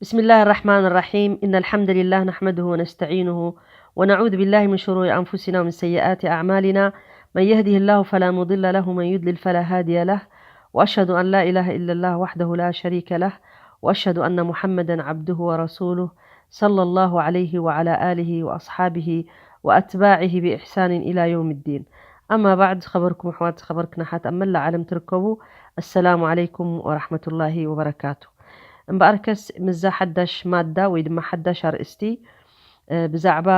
بسم الله الرحمن الرحيم. إن الحمد لله نحمده ونستعينه ونعوذ بالله من شرور أنفسنا ومن سيئات أعمالنا. من يهده الله فلا مضل له ومن يضلل فلا هادي له. وأشهد أن لا إله إلا الله وحده لا شريك له. وأشهد أن محمدا عبده ورسوله صلى الله عليه وعلى آله وأصحابه وأتباعه بإحسان إلى يوم الدين. أما بعد، خبركم أحوات خبركنا حات أملا عالم تركبوا. السلام عليكم ورحمة الله وبركاته. እምበኣርከስ ምዛ ሓዳሽ ማዳ ወይ ድማ ሓዳሽ ኣርእስቲ ብዛዕባ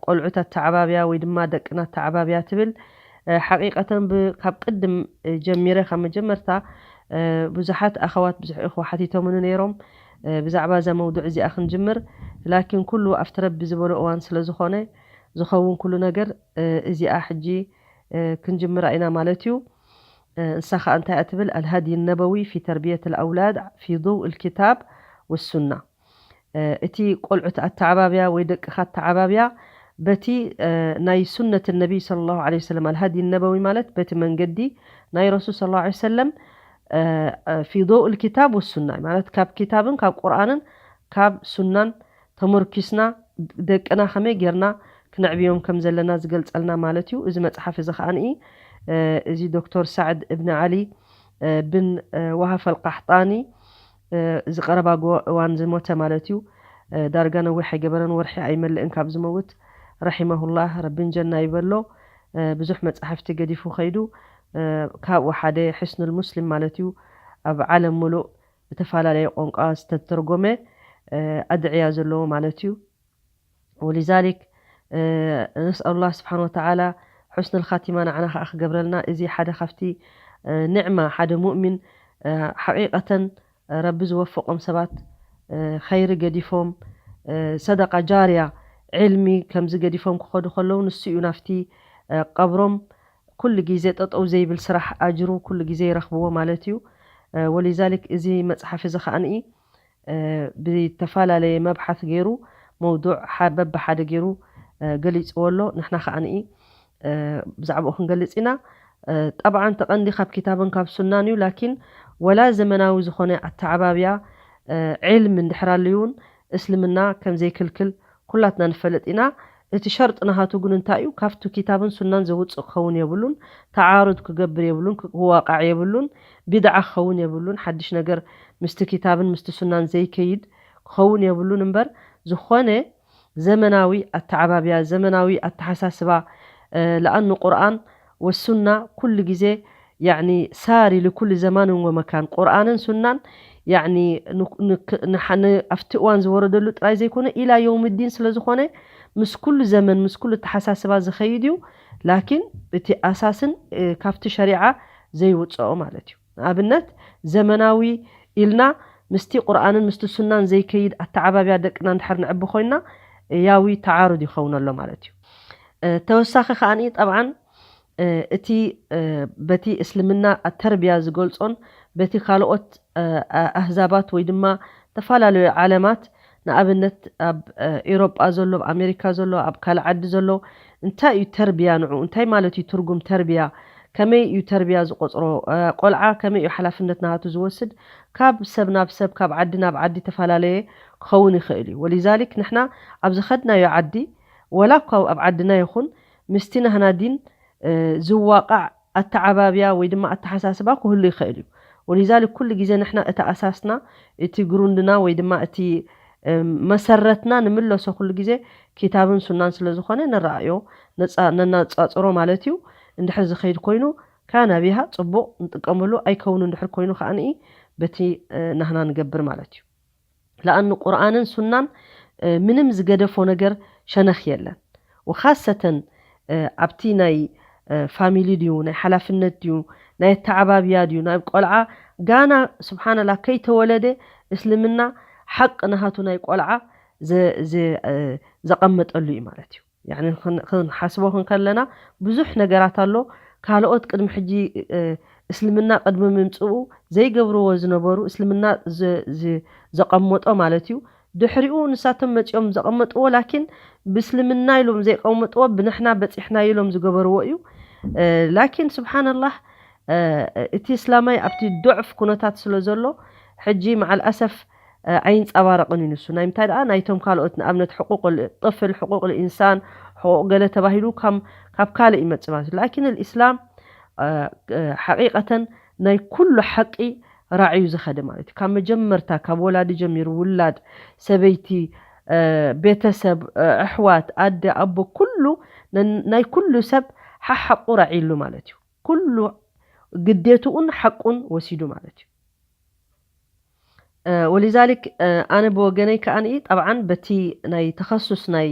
ቆልዑት ኣተዓባብያ ወይ ድማ ደቅና ኣተዓባብያ ትብል። ሓቂቀተን ካብ ቅድም ጀሚረ ካብ መጀመርታ ብዙሓት ኣኸዋት ብዙሕ እኹ ሓቲቶምኒ ነይሮም ብዛዕባ እዛ መውዱዕ እዚኣ ክንጅምር። ላኪን ኩሉ ኣብቲ ረቢ ዝበሎ እዋን ስለዝኾነ ዝኸውን ኩሉ ነገር እዚኣ ሕጂ ክንጅምራ ኢና ማለት እዩ። ንሳ ከዓ እንታይ እያ ትብል? الهدي النبوي في تربية الأولاد في ضوء الكتاب والسنة. እቲ ቆልዑት ኣተዓባብያ ወይ ደቅኻ ኣተዓባብያ በቲ ናይ ሱነት ነቢይ صلى الله عليه وسلم الهدي النبوي ማለት በቲ መንገዲ ናይ ረሱል صلى الله عليه وسلم في ضوء الكتاب والسنة ማለት ካብ ኪታብን ካብ ቁርኣንን ካብ ሱናን ተመርኪስና ደቅና ከመይ ጌርና ክነዕብዮም ከም ዘለና ዝገልጸልና ማለት እዩ። እዚ መጽሓፍ እዚ ከኣ እዚ ዶክተር ሳዕድ እብን ዓሊ ብን ዋሃፍ ኣልቃሕጣኒ እዚ ቀረባ እዋን ዝሞተ ማለት እዩ። ዳርጋ ነዊሕ ኣይገበረን፣ ወርሒ ኣይመልእን ካብ ዝመውት። ረሒመሁላህ፣ ረቢን ጀና ይበሎ። ብዙሕ መጻሕፍቲ ገዲፉ ከይዱ ካብኡ ሓደ ሕስኑል ሙስሊም ማለት እዩ። ኣብ ዓለም ሙሉእ ብተፈላለየ ቋንቋ ዝተተርጎመ ኣድዕያ ዘለዎ ማለት እዩ። ولذلك نسأل الله سبحانه وتعالى حسن الخاتمة ንዓና ከዓ ክገብረልና። እዚ ሓደ ካብቲ ንዕማ ሓደ ሙእሚን ሓቂቀተን ረቢ ዝወፈቆም ሰባት ኸይሪ ገዲፎም ሰደቃ ጃርያ ዕልሚ ከምዚ ገዲፎም ክኸዱ ከለዉ ንሱ እዩ ናብቲ ቀብሮም ኩሉ ግዜ ጠጠው ዘይብል ስራሕ ኣጅሩ ኩሉ ግዜ ይረኽብዎ ማለት እዩ። ولذلك እዚ መፅሓፍ እዚ ከዓኒ ብዝተፈላለየ መብሓት ገይሩ መውዱዕ በብሓደ ገይሩ ገሊፅዎ ኣሎ። ንሕና ከዓኒ ብዛዕባኡ ክንገልፅ ኢና። ጠብዓን ተቐንዲ ካብ ኪታብን ካብ ሱናን እዩ። ላኪን ወላ ዘመናዊ ዝኾነ ኣተዓባብያ ዕልሚ እንድሕር ኣልዩ እውን እስልምና ከም ዘይክልክል ኩላትና ንፈልጥ ኢና። እቲ ሸርጢ ናሃቱ ግን እንታይ እዩ? ካብቱ ኪታብን ሱናን ዘውፅእ ክኸውን የብሉን። ተዓሩድ ክገብር የብሉን፣ ክዋቃዕ የብሉን። ቢድዓ ክኸውን የብሉን። ሓድሽ ነገር ምስቲ ኪታብን ምስቲ ሱናን ዘይከይድ ክኸውን የብሉን እምበር ዝኾነ ዘመናዊ ኣተዓባብያ ዘመናዊ ኣተሓሳስባ ለኣኑ ቁርኣን ወሱና ኩሉ ግዜ ያኒ ሳሪ ልኩል ዘማንን ወመካን ቁርኣንን ሱናን ያኒ ኣብቲ እዋን ዝወረደሉ ጥራይ ዘይኮነ ኢላ የውምዲን ስለዝኾነ ምስ ኩሉ ዘመን ምስ ኩሉ ኣተሓሳስባ ዝኸይድ እዩ። ላኪን እቲ ኣሳስን ካብቲ ሸሪዓ ዘይውፅኦ ማለት እዩ። ንኣብነት ዘመናዊ ኢልና ምስቲ ቁርኣንን ምስቲ ሱናን ዘይከይድ ኣተዓባብያ ደቅና እንድሕር ንዕቢ ኮይና ያዊ ተዓሩድ ይኸውን ኣሎ ማለት እዩ። ተወሳኺ ከዓኒ ጠብዓን እቲ በቲ እስልምና ኣተርቢያ ዝገልጾን በቲ ካልኦት ኣህዛባት ወይ ድማ ዝተፈላለዩ ዓለማት ንኣብነት ኣብ ኤሮጳ ዘሎ ኣብ ኣሜሪካ ዘሎ ኣብ ካልእ ዓዲ ዘሎ እንታይ እዩ ተርቢያ ንዑ እንታይ ማለት እዩ ትርጉም ተርቢያ ከመይ እዩ ተርቢያ ዝቆፅሮ ቆልዓ ከመይ እዩ ሓላፍነት ናሃቱ ዝወስድ ካብ ሰብ ናብ ሰብ ካብ ዓዲ ናብ ዓዲ ተፈላለየ ክኸውን ይኽእል እዩ ወሊዛሊክ ንሕና ኣብ ዝኸድናዮ ዓዲ ወላ እኳ ኣብ ዓድና ይኹን ምስቲ ናህና ዲን ዝዋቃዕ ኣተዓባብያ ወይ ድማ ኣተሓሳስባ ክህሉ ይኽእል እዩ ወሊዛሊክ ኩሉ ግዜ ንሕና እቲ ኣሳስና እቲ ግሩንድና ወይ ድማ እቲ መሰረትና ንምለሶ ኩሉ ግዜ ኪታብን ሱናን ስለ ዝኾነ ንረኣዮ ነናጻጽሮ ማለት እዩ እንድሕር ዝኸይድ ኮይኑ ካና ቢሃ ጽቡቕ ንጥቀመሉ ኣይከውን እንድሕር ኮይኑ ከዓንኢ በቲ ናህና ንገብር ማለት እዩ ለኣኑ ቁርኣንን ሱናን ምንም ዝገደፎ ነገር ሸነኽ የለን ወኻሰተን ኣብቲ ናይ ፋሚሊ ድዩ ናይ ሓላፍነት ድዩ ናይ ኣተዓባብያ ድዩ ናይ ቆልዓ ጋና ስብሓንላ ከይተወለደ እስልምና ሓቂ ናሃቱ ናይ ቆልዓ ዘቐመጠሉ እዩ ማለት እዩ ክንሓስቦ ክንከለና ብዙሕ ነገራት ኣሎ ካልኦት ቅድሚ ሕጂ እስልምና ቅድሚ ምምፅኡ ዘይገብርዎ ዝነበሩ እስልምና ዘቐመጦ ማለት እዩ ድሕሪኡ ንሳቶም መፂኦም ዘቐመጥዎ ላኪን ብእስልምና ኢሎም ዘይቀመጥዎ ብንሕና በፂሕና ኢሎም ዝገበርዎ እዩ ላኪን ስብሓንላህ እቲ እስላማይ ኣብቲ ዱዕፍ ኩነታት ስለ ዘሎ ሕጂ መዓል ኣሰፍ ኣይንጸባረቕን እዩ። ንሱ ናይ ምንታይ ደኣ ናይቶም ካልኦት ንኣብነት ሕቁቕ ጥፍል፣ ሕቁቕ ኢንሳን፣ ሕቁቕ ገለ ተባሂሉ ካብ ካልእ ይመጽእ ማለት እዩ። ላኪን ልእስላም ሓቂቀተን ናይ ኩሉ ሓቂ ራዕዩ ዝኸደ ማለት እዩ። ካብ መጀመርታ ካብ ወላዲ ጀሚሩ ውላድ፣ ሰበይቲ፣ ቤተሰብ፣ ኣሕዋት፣ ኣደ፣ ኣቦ፣ ኩሉ ናይ ኩሉ ሰብ ሓሓቁ ራዕይሉ ማለት እዩ። ኩሉ ግዴትኡን ሓቁን ወሲዱ ማለት እዩ። ወሊዛሊክ ኣነ ብወገነይ ከኣ ጠብዓን በቲ ናይ ተኸሱስ ናይ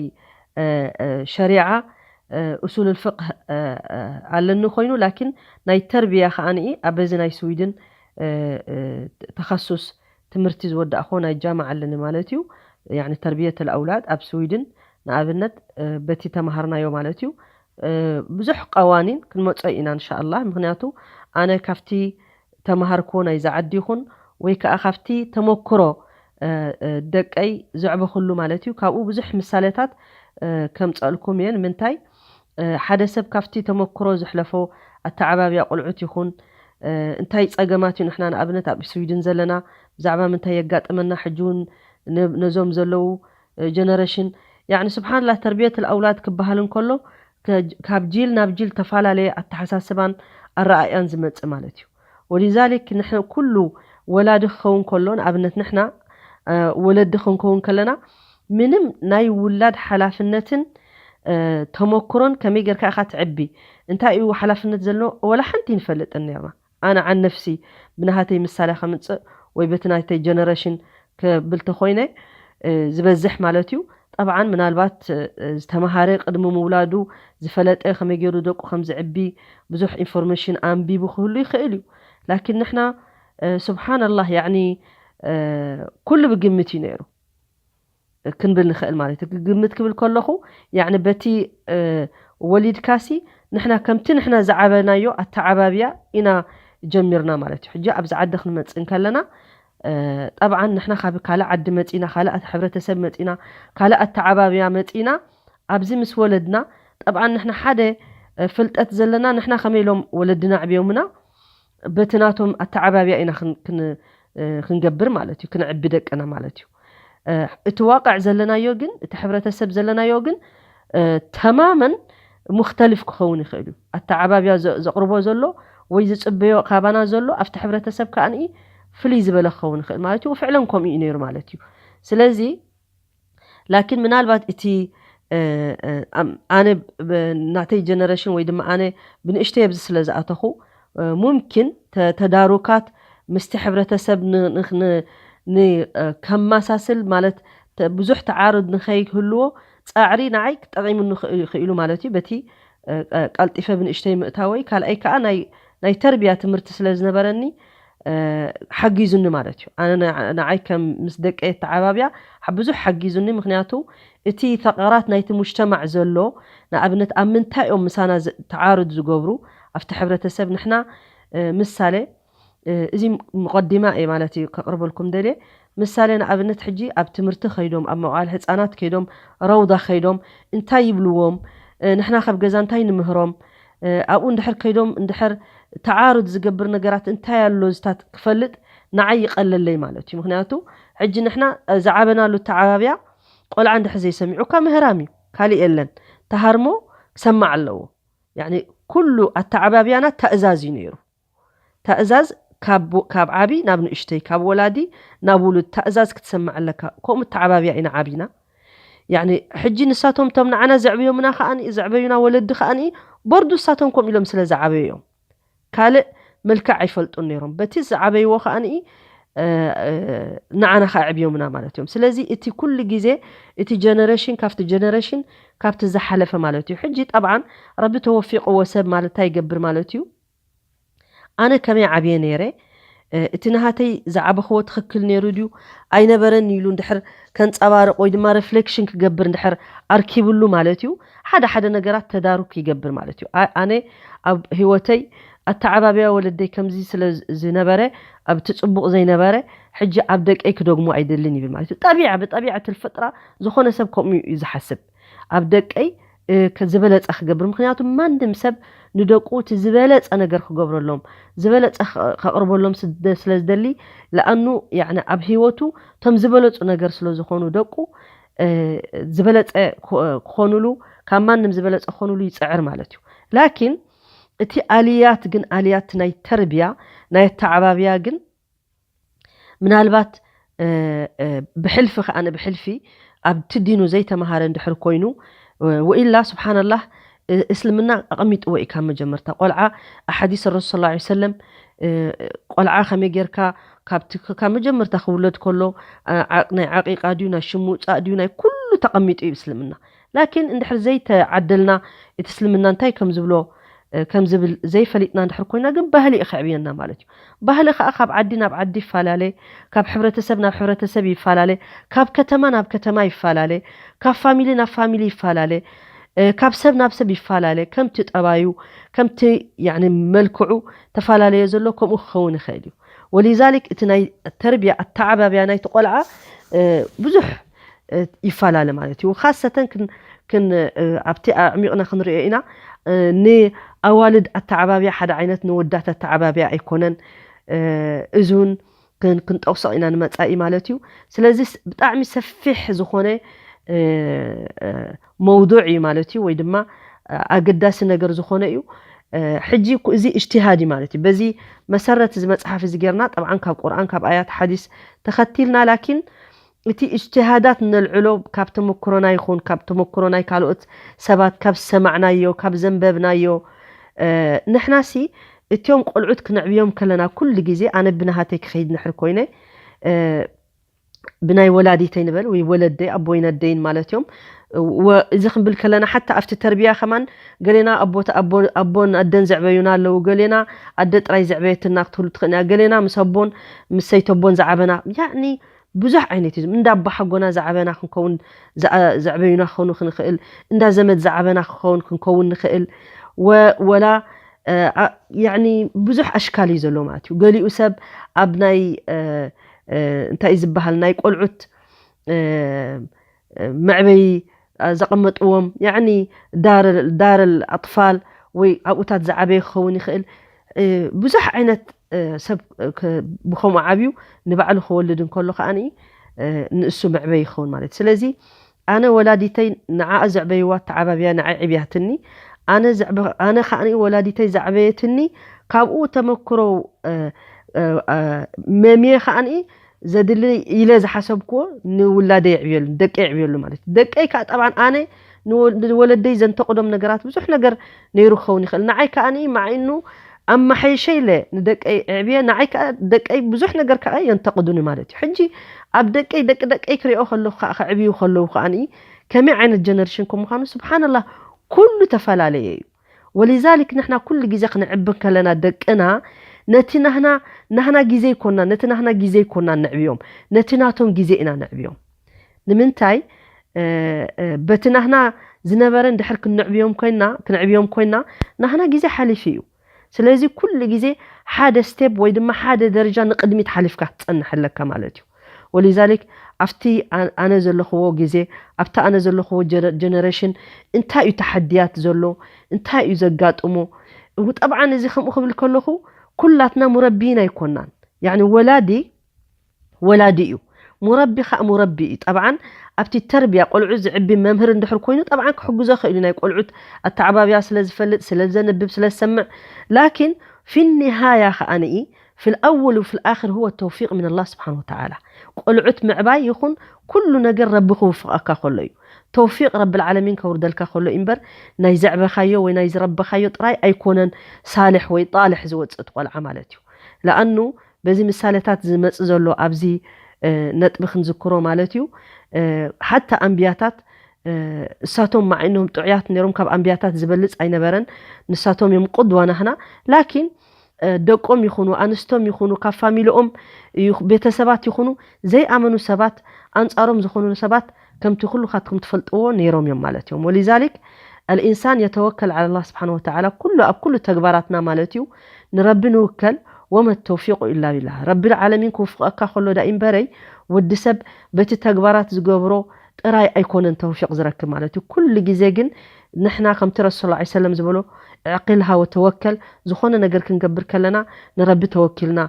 ሸሪዓ ኡሱል ፍቅህ ኣለኒ ኮይኑ፣ ላኪን ናይ ተርቢያ ከኣ ኣብ በዚ ናይ ስዊድን ተኸሱስ ትምህርቲ ዝወዳእኮ ናይ ጃማዓ ኣለኒ ማለት እዩ። ያኒ ተርቢየት ኣውላድ ኣብ ስዊድን ንኣብነት በቲ ተማሃርናዮ ማለት እዩ። ብዙሕ ቀዋኒን ክንመጾ ኢና እንሻኣላህ። ምክንያቱ ኣነ ካብቲ ተማሃርኮ ናይ ዝዓዲ ይኹን ወይ ከኣ ካብቲ ተመክሮ ደቀይ ዘዕበኹሉ ማለት እዩ፣ ካብኡ ብዙሕ ምሳሌታት ከምጸልኩም እየ። ንምንታይ ሓደ ሰብ ካብቲ ተመክሮ ዘሕለፎ ኣተዓባብያ ቁልዑት ይኹን እንታይ ጸገማት እዩ ንሕና ንኣብነት ኣብ ስዊድን ዘለና ብዛዕባ ምንታይ የጋጥመና ሕጂ እውን ነዞም ዘለዉ ጀነሬሽን ያኒ ስብሓንላ ተርቢየት ኣውላድ ክበሃል እንከሎ ካብ ጂል ናብ ጂል ተፈላለየ ኣተሓሳስባን ኣረኣእያን ዝመጽእ ማለት እዩ። ወሊዛሊክ ንሕና ኩሉ ወላዲ ክኸውን ከሎ ንኣብነት ንሕና ወለዲ ክንከውን ከለና ምንም ናይ ውላድ ሓላፍነትን ተመክሮን ከመይ ጌርካ ኢኻ ትዕቢ እንታይ እዩ ሓላፍነት ዘሎ ወላ ሓንቲ ይንፈልጥን ነርና። ኣነ ዓን ነፍሲ ብናሃተይ ምሳሌ ከምጽእ ወይ በቲ ናተይ ጀነረሽን ክብል ተኾይነ ዝበዝሕ ማለት እዩ። ጠብዓን ምናልባት ዝተምሃረ ቅድሚ ምውላዱ ዝፈለጠ ከመይ ገይሩ ደቁ ከም ዝዕቢ ብዙሕ ኢንፎርሜሽን ኣንቢቡ ክህሉ ይኽእል እዩ። ላኪን ንሕና ስብሓንላህ ያኒ ኩሉ ብግምት እዩ ነይሩ። ክንብል ንኽእል ማለት እዩ። ግምት ክብል ከለኹ ያኒ በቲ ወሊድካሲ ንሕና ከምቲ ንሕና ዝዓበናዮ ኣተዓባብያ ኢና ጀሚርና ማለት እዩ። ሕጂ ኣብዚ ዓዲ ክንመጽእ እንከለና ጠብዓን ንሕና ካብ ካልእ ዓዲ መጺና፣ ካልእ ሕብረተሰብ መጺና፣ ካልእ ኣተዓባብያ መጺና ኣብዚ ምስ ወለድና ጠብዓን ንሕና ሓደ ፍልጠት ዘለና ንሕና ከመይ ኢሎም ወለድና ኣዕብዮምና በቲ ናቶም ኣተዓባብያ ኢና ክንገብር ማለት እዩ፣ ክንዕቢ ደቅና ማለት እዩ። እቲ ዋቅዕ ዘለናዮ ግን እቲ ሕብረተሰብ ዘለናዮ ግን ተማመን ሙክተልፍ ክኸውን ይኽእል እዩ። ኣተዓባብያ ዘቕርቦ ዘሎ ወይ ዝፅበዮ ካባና ዘሎ ኣብቲ ሕብረተሰብ ከኣ ፍልይ ዝበለ ክኸውን ይኽእል ማለት እዩ። ፍዕለን ከምኡ እዩ ነይሩ ማለት እዩ። ስለዚ ላኪን ምናልባት እቲ ኣነ ናተይ ጀነረሽን ወይ ድማ ኣነ ብንእሽተይ ኣብዚ ስለ ዝኣተኹ ሙምኪን ተዳሩካት ምስቲ ሕብረተሰብ ከማሳስል ማለት ብዙሕ ተዓርድ ንኸይህልዎ ፃዕሪ ንዓይ ክጠቒሙኒ ክኢሉ ማለት እዩ። በቲ ቀልጢፈ ብንእሽተይ ምእታወይ ካልኣይ ከዓ ናይ ተርቢያ ትምህርቲ ስለ ዝነበረኒ ሓጊዙኒ ማለት እዩ። ኣነ ንዓይ ከም ምስ ደቀ የተዓባብያ ብዙሕ ሓጊዙኒ። ምክንያቱ እቲ ተቐራት ናይቲ ሙጅተማዕ ዘሎ ንኣብነት ኣብ ምንታይ እዮም ምሳና ተዓርድ ዝገብሩ ኣብቲ ሕብረተሰብ ንሕና ምሳሌ እዚ መቐዲማ እየ ማለት እዩ ከቕርበልኩም ደልየ። ምሳሌ ንኣብነት ሕጂ ኣብ ትምህርቲ ከይዶም ኣብ መዋዕል ህፃናት ከይዶም ረውዳ ከይዶም እንታይ ይብልዎም ንሕና ካብ ገዛ እንታይ ንምህሮም ኣብኡ እንድሕር ከይዶም እንድሕር ተዓሩድ ዝገብር ነገራት እንታይ ኣሎ ዝታት ክፈልጥ ንዓይ ይቐለለይ ማለት እዩ። ምክንያቱ ሕጂ ንሕና ዝዓበናሉ ተዓባብያ ቆልዓ እንድሕር ዘይሰሚዑካ ምህራም እዩ፣ ካሊእ የለን። ተሃርሞ ክሰማዕ ኣለዎ። ያኒ ኩሉ ኣተዓባብያና ታእዛዝ እዩ ነይሩ። ታእዛዝ ካብ ዓቢ ናብ ንእሽተይ፣ ካብ ወላዲ ናብ ውሉድ ታእዛዝ ክትሰማዕ ኣለካ። ከምኡ ተዓባብያ ኢና ዓቢና። ያኒ ሕጂ ንሳቶም እቶም ንዓና ዘዕብዮምና ከኣ ዘዕበዩና ወለዲ ከኣ ቦርዱ ንሳቶም ከምኡ ኢሎም ስለ ዝዓበዩ እዮም። ካልእ መልክዕ ኣይፈልጡን ነይሮም። በቲ ዝዓበይዎ ከኣ ንዓና ከኣ ኣዕብዮምና ማለት እዮም። ስለዚ እቲ ኩሉ ግዜ እቲ ጀነሬሽን ካብቲ ጀነሬሽን ካብቲ ዝሓለፈ ማለት እዩ። ሕጂ ጠብዓን ረቢ ተወፊቕዎ ሰብ ማለት እንታይ ይገብር ማለት እዩ? ኣነ ከመይ ዓብየ ነይረ እቲ ናሃተይ ዝዓበኽዎ ትኽክል ነይሩ ድዩ ኣይነበረን ኢሉ እንድሕር ከንፀባርቕ ወይ ድማ ሬፍሌክሽን ክገብር እንድሕር ኣርኪብሉ ማለት እዩ ሓደ ሓደ ነገራት ተዳሩክ ይገብር ማለት እዩ። ኣነ ኣብ ህይወተይ ኣተዓባብያ ወለደይ ከምዚ ስለ ዝነበረ ኣብቲ ፅቡቕ ዘይነበረ ሕጂ ኣብ ደቀይ ክደግሞ ኣይደልን ይብል ማለት እዩ። ጠቢዓ ብጠቢዓት ልፍጥራ ዝኾነ ሰብ ከምኡ እዩ ዝሓስብ። ኣብ ደቀይ ዝበለፀ ክገብር። ምክንያቱ ማንም ሰብ ንደቁ እቲ ዝበለፀ ነገር ክገብረሎም፣ ዝበለፀ ከቕርበሎም ስለ ዝደሊ፣ ለኣኑ ኣብ ሂወቱ እቶም ዝበለፁ ነገር ስለዝኾኑ ደቁ ዝበለፀ ክኾኑሉ፣ ካብ ማንም ዝበለፀ ክኾኑሉ ይፅዕር ማለት እዩ። ላኪን እቲ ኣልያት ግን ኣልያት ናይ ተርቢያ ናይ ኣተዓባብያ ግን ምናልባት ብሕልፊ ከኣ ብሕልፊ ኣብቲ ዲኑ ዘይተማሃረ እንድሕር ኮይኑ፣ ወኢላ ስብሓንላህ፣ እስልምና ኣቐሚጥዎ እዩ ካብ መጀመርታ። ቆልዓ ኣሓዲስ ረሱል ሰለላሁ ዐለይሂ ወሰለም፣ ቆልዓ ከመይ ጌርካ ካብ መጀመርታ ክውለድ ከሎ ናይ ዓቂቃ ድዩ ናይ ሽም ምውፃእ ድዩ ናይ ኩሉ ተቐሚጡ እዩ እስልምና። ላኪን እንድሕር ዘይተዓደልና እቲ እስልምና እንታይ ከም ዝብሎ ከም ዝብል ዘይፈሊጥና እንድሕር ኮይና ግን ባህሊ እዩ ከዕብየና ማለት እዩ። ባህሊ ከዓ ካብ ዓዲ ናብ ዓዲ ይፈላለ፣ ካብ ሕብረተሰብ ናብ ሕብረተሰብ ይፈላለ፣ ካብ ከተማ ናብ ከተማ ይፈላለ፣ ካብ ፋሚሊ ናብ ፋሚሊ ይፈላለ፣ ካብ ሰብ ናብ ሰብ ይፈላለ። ከምቲ ጠባዩ ከምቲ መልክዑ ተፈላለየ ዘሎ ከምኡ ክኸውን ይኽእል እዩ። ወሊዛሊክ እቲ ናይ ተርቢያ ኣተዓባብያ ናይቲ ቆልዓ ብዙሕ ይፈላለ ማለት እዩ። ካሰተን ኣብቲ ኣዕሚቕና ክንሪኦ ኢና። ንኣዋልድ ኣተዓባብያ ሓደ ዓይነት፣ ንወዳት ኣተዓባብያ ኣይኮነን። እዚ እውን ክንጠቕሶ ኢና ንመፃኢ ማለት እዩ። ስለዚ ብጣዕሚ ሰፊሕ ዝኾነ መውዱዕ እዩ ማለት እዩ፣ ወይ ድማ ኣገዳሲ ነገር ዝኾነ እዩ። ሕጂ እዚ እጅትሃድ እዩ ማለት እዩ። በዚ መሰረት እዚ መፅሓፍ እዚ ጌርና ጠብዓን ካብ ቁርኣን ካብ ኣያት ሓዲስ ተኸቲልና፣ ላኪን እቲ እጅትሃዳት ነልዕሎ ካብ ተመክሮና ይኹን ካብ ተመክሮ ናይ ካልኦት ሰባት ካብ ዝሰማዕናዮ ካብ ዘንበብናዮ፣ ንሕናሲ እቲኦም ቆልዑት ክነዕብዮም ከለና ኩሉ ግዜ ኣነ ብናሃተይ ክኸይድ ንሕር ኮይነ ብናይ ወላዲተይ ንበል ወይ ወለደይ ኣቦይን ኣደይን ማለት እዮም። እዚ ክንብል ከለና ሓታ ኣብቲ ተርቢያ ከማን ገሌና ኣቦን ኣደን ዘዕበዩና ኣለዉ፣ ገሌና ኣደ ጥራይ ዘዕበየትና ክትህሉ ትኽእል እያ፣ ገሌና ምስ ኣቦን ምስ ሰይተቦን ዝዓበና፣ ያኒ ብዙሕ ዓይነት እዩ። እንዳ ኣቦሓጎና ዝዓበና ክንከውን ዘዕበዩና ክኾኑ ክንኽእል፣ እንዳ ዘመድ ዝዓበና ክኸውን ክንከውን ንኽእል፣ ወላ ብዙሕ ኣሽካል እዩ ዘሎ ማለት እዩ። ገሊኡ ሰብ ኣብ ናይ እንታይ እዩ ዝበሃል ናይ ቆልዑት መዕበይ ዘቐመጥዎም ያኒ ዳረል ኣጥፋል ወይ ኣብኡታት ዝዓበየ ክኸውን ይኽእል። ብዙሕ ዓይነት ሰብ ብኸምኡ ዓብዩ ንባዕሉ ክወልድ እንከሎ ከዓኒ ንእሱ መዕበይ ይኸውን ማለት እዩ። ስለዚ ኣነ ወላዲተይ ንዓኣ ዘዕበይዋ ተዓባብያ ንዓይ ዕብያትኒ፣ ኣነ ከዓኒ ወላዲተይ ዘዕበየትኒ ካብኡ ተመክሮ መምየ ከዓኒ ዘድሊ ኢለ ዝሓሰብክዎ ንውላደ የዕብየሉ፣ ደቀ የዕብየሉ ማለት እዩ። ደቀይ ከዓ ጠብዓን ኣነ ንወለደይ ዘንተቕዶም ነገራት ብዙሕ ነገር ነይሩ ክኸውን ይኽእል። ንዓይ ከዓኒ ማዕኑ ኣመሓይሸ ኢለ ንደቀይ እዕብየ፣ ንዓይ ከዓ ደቀይ ብዙሕ ነገር ከዓ የንተቕዱኒ ማለት እዩ። ሕጂ ኣብ ደቀይ ደቂ ደቀይ ክሪኦ ከለኹ ከዓ ክዕብዩ ከለዉ ከዓኒ ከመይ ዓይነት ጀነሬሽን ከም ምዃኑ ስብሓንላህ ኩሉ ተፈላለየ እዩ። ወሊዛሊክ ንሕና ኩሉ ግዜ ክንዕቢ ከለና ደቅና ነቲ ናህና ናህና ግዜ ይኮና ነቲ ናህና ግዜ ይኮና ነዕብዮም፣ ነቲ ናቶም ግዜ ኢና ነዕብዮም። ንምንታይ በቲ ናህና ዝነበረ እንድሕር ክንዕብዮም ኮይና ክንዕብዮም ኮይና ናህና ግዜ ሓሊፉ እዩ። ስለዚ ኩሉ ግዜ ሓደ ስቴፕ ወይ ድማ ሓደ ደረጃ ንቅድሚት ሓሊፍካ ክትፀንሕ ኣለካ ማለት እዩ። ወሊዛሊክ ኣብቲ ኣነ ዘለኽዎ ግዜ ኣብቲ ኣነ ዘለኽዎ ጀነሬሽን እንታይ እዩ ተሓድያት ዘሎ እንታይ እዩ ዘጋጥሞ? ጠብዓን እዚ ከምኡ ክብል ከለኹ ኩላትና ሙረቢን ኣይኮናን። ያኒ ወላዲ ወላዲ እዩ፣ ሙረቢ ከዓ ሙረቢ እዩ። ጠብዓን ኣብቲ ተርቢያ ቆልዑ ዝዕቢ መምህር እንድሕር ኮይኑ ጠብዓን ክሕግዞ ክእል እዩ ናይ ቆልዑት ኣተዓባብያ ስለ ዝፈልጥ ስለ ዘንብብ ስለ ዝሰምዕ። ላኪን ፊ ኒሃያ ከዓኒ في الأول وفي الآخر هو التوفيق من الله سبحانه وتعالى። ቆልዑት ምዕባይ ይኹን ኩሉ ነገር ረቢ ክውፍቐካ ከሎ እዩ። ተውፊቅ ረብል ዓለሚን ከውርደልካ ከሎ እዩ እምበር ናይ ዘዕበኻዮ ወይ ናይ ዝረበኻዮ ጥራይ ኣይኮነን ሳልሕ ወይ ጣልሕ ዝወፅእ እቲ ቆልዓ ማለት እዩ። ለኣኑ በዚ ምሳሌታት ዝመፅ ዘሎ ኣብዚ ነጥቢ ክንዝክሮ ማለት እዩ። ሓታ ኣንብያታት እሳቶም ማዕኖም ጥዑያት ነይሮም ካብ ኣንብያታት ዝበልፅ ኣይነበረን። ንሳቶም እዮም ቁድዋ ናህና። ላኪን ደቆም ይኹኑ ኣንስቶም ይኹኑ ካብ ፋሚልኦም ቤተሰባት ይኹኑ ዘይኣመኑ ሰባት ኣንፃሮም ዝኾኑ ሰባት ከምቲ ኩሉኻትኩም ትፈልጥዎ ነይሮም እዮም ማለት እዮም። ወሊዛሊክ ኣልኢንሳን የተወከል ዓላ ላህ ስብሓን ወተዓላ ኩሉ ኣብ ኩሉ ተግባራትና ማለት እዩ። ንረቢ ንውከል። ወመ ተውፊቁ ኢላ ቢላህ። ረቢ ዓለሚን ክውፍቐካ ከሎ ዳኢምበረይ ወዲ ሰብ በቲ ተግባራት ዝገብሮ ጥራይ ኣይኮነን ተውፊቕ ዝረክብ ማለት እዩ። ኩሉ ግዜ ግን ንሕና ከምቲ ረሱል ላ ሰለም ዝበሎ፣ "ዕቂልሃ ወተወከል"፣ ዝኾነ ነገር ክንገብር ከለና ንረቢ ተወኪልና፣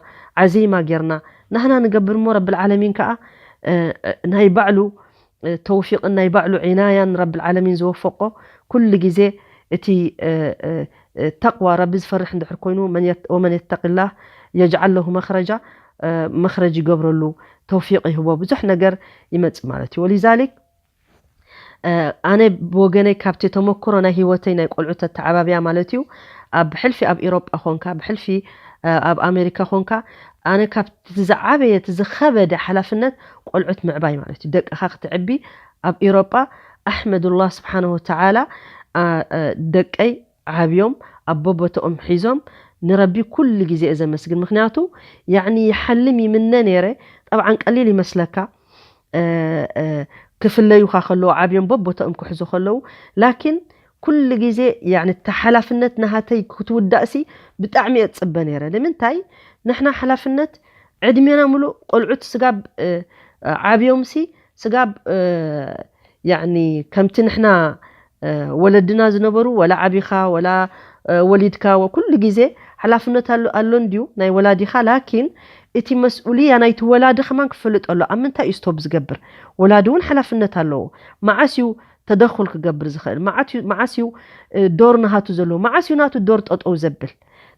ዓዚማ ጌርና ናህና ንገብር እሞ፣ ረብል ዓለሚን ከኣ፣ እ፣ እ፣ ናይ ባዕሉ፣ እ፣ ተውፊቕን ናይ ባዕሉ ዒናያን ረብል ዓለሚን ዝወፈቆ፣ ኩሉ ግዜ እቲ፣ እ፣ እ፣ እ፣ ተቕዋ፣ ረቢ ዝፈርሕ እንድሕር ኮይኑ፣ መን የት-፣ "ወመን የተቂላህ የጅዓል ለሁ መኽረጃ"፣ እ፣ መኽረጅ ይገብረሉ፣ ተውፊቕ ይህቦ፣ ብዙሕ ነገር ይመጽእ ማለት እዩ። ወሊዛሊክ፣ እ፣ ኣነ ብወገነይ ካብቲ ተመክሮ ናይ ህይወተይ ናይ ቆልዑት ኣተዓባብያ ማለት እዩ፣ ኣብ ሕልፊ ኣብ ኤሮጳ ኾንካ፣ ብሕልፊ፣ እ፣ ኣብ ኣሜሪካ ኾንካ፣ ኣነ ካብቲ ዝዓበየ፣ እቲ ዝኸበደ ሓላፍነት ቆልዑት ምዕባይ ማለት እዩ። ደቅኻ ክትዕቢ ኣብ ኤሮጳ፣ ኣሕመዱላህ ስብሓነሁ ወተዓላ፣ ኣ፣ እ፣ ደቀይ ዓብዮም ኣብ ቦቦትኦም ሒዞም ንረቢ ኩሉ ግዜ እየ ዘመስግን። ምኽንያቱ፣ ያዕኒ፣ ይሓልም ይምነ ነይረ። ጠብዓን ቀሊል ይመስለካ፣ እ፣ እ፣ ክፍለዩኻ ከለዉ፣ ዓብዮም ቦቦትኦም ክሕዙ ከለዉ። ላኪን ኩሉ ግዜ፣ ያዕኒ፣ እቲ ሓላፍነት ናሃተይ ክትውዳእሲ ብጣዕሚ እየ ዝጽበ ነይረ። ንምንታይ? ንሕና ሓላፍነት ዕድሜና ምሉእ ቆልዑት ስጋብ፣ እ፣ ዓብዮምሲ ስጋብ፣ እ፣ ያዕኒ፣ ከምቲ ንሕና፣ እ፣ ወለድና ዝነበሩ፣ ወላ ዓቢኻ፣ ወላ፣ እ፣ ወሊድካ፣ ወ-፣ ኩሉ ግዜ ሓላፍነት ኣሎ፣ ኣሎ እንድዩ ናይ ወላዲኻ። ላኪን እቲ መስኡልያ ናይቲ ወላዲ ከማን ክፈልጥ ኣሎ። ኣብ ምንታይ እዩ ስቶፕ ዝገብር? ወላዲ እውን ሓላፍነት ኣለዎ። መዓስ እዩ ተደኹል ክገብር ዝኽእል? መዓት እዩ፣ መዓስ እዩ፣ እ፣ ዶር ናሃቱ ዘለዎ? መዓስ እዩ ናቱ ዶር ጠጠው ዘብል?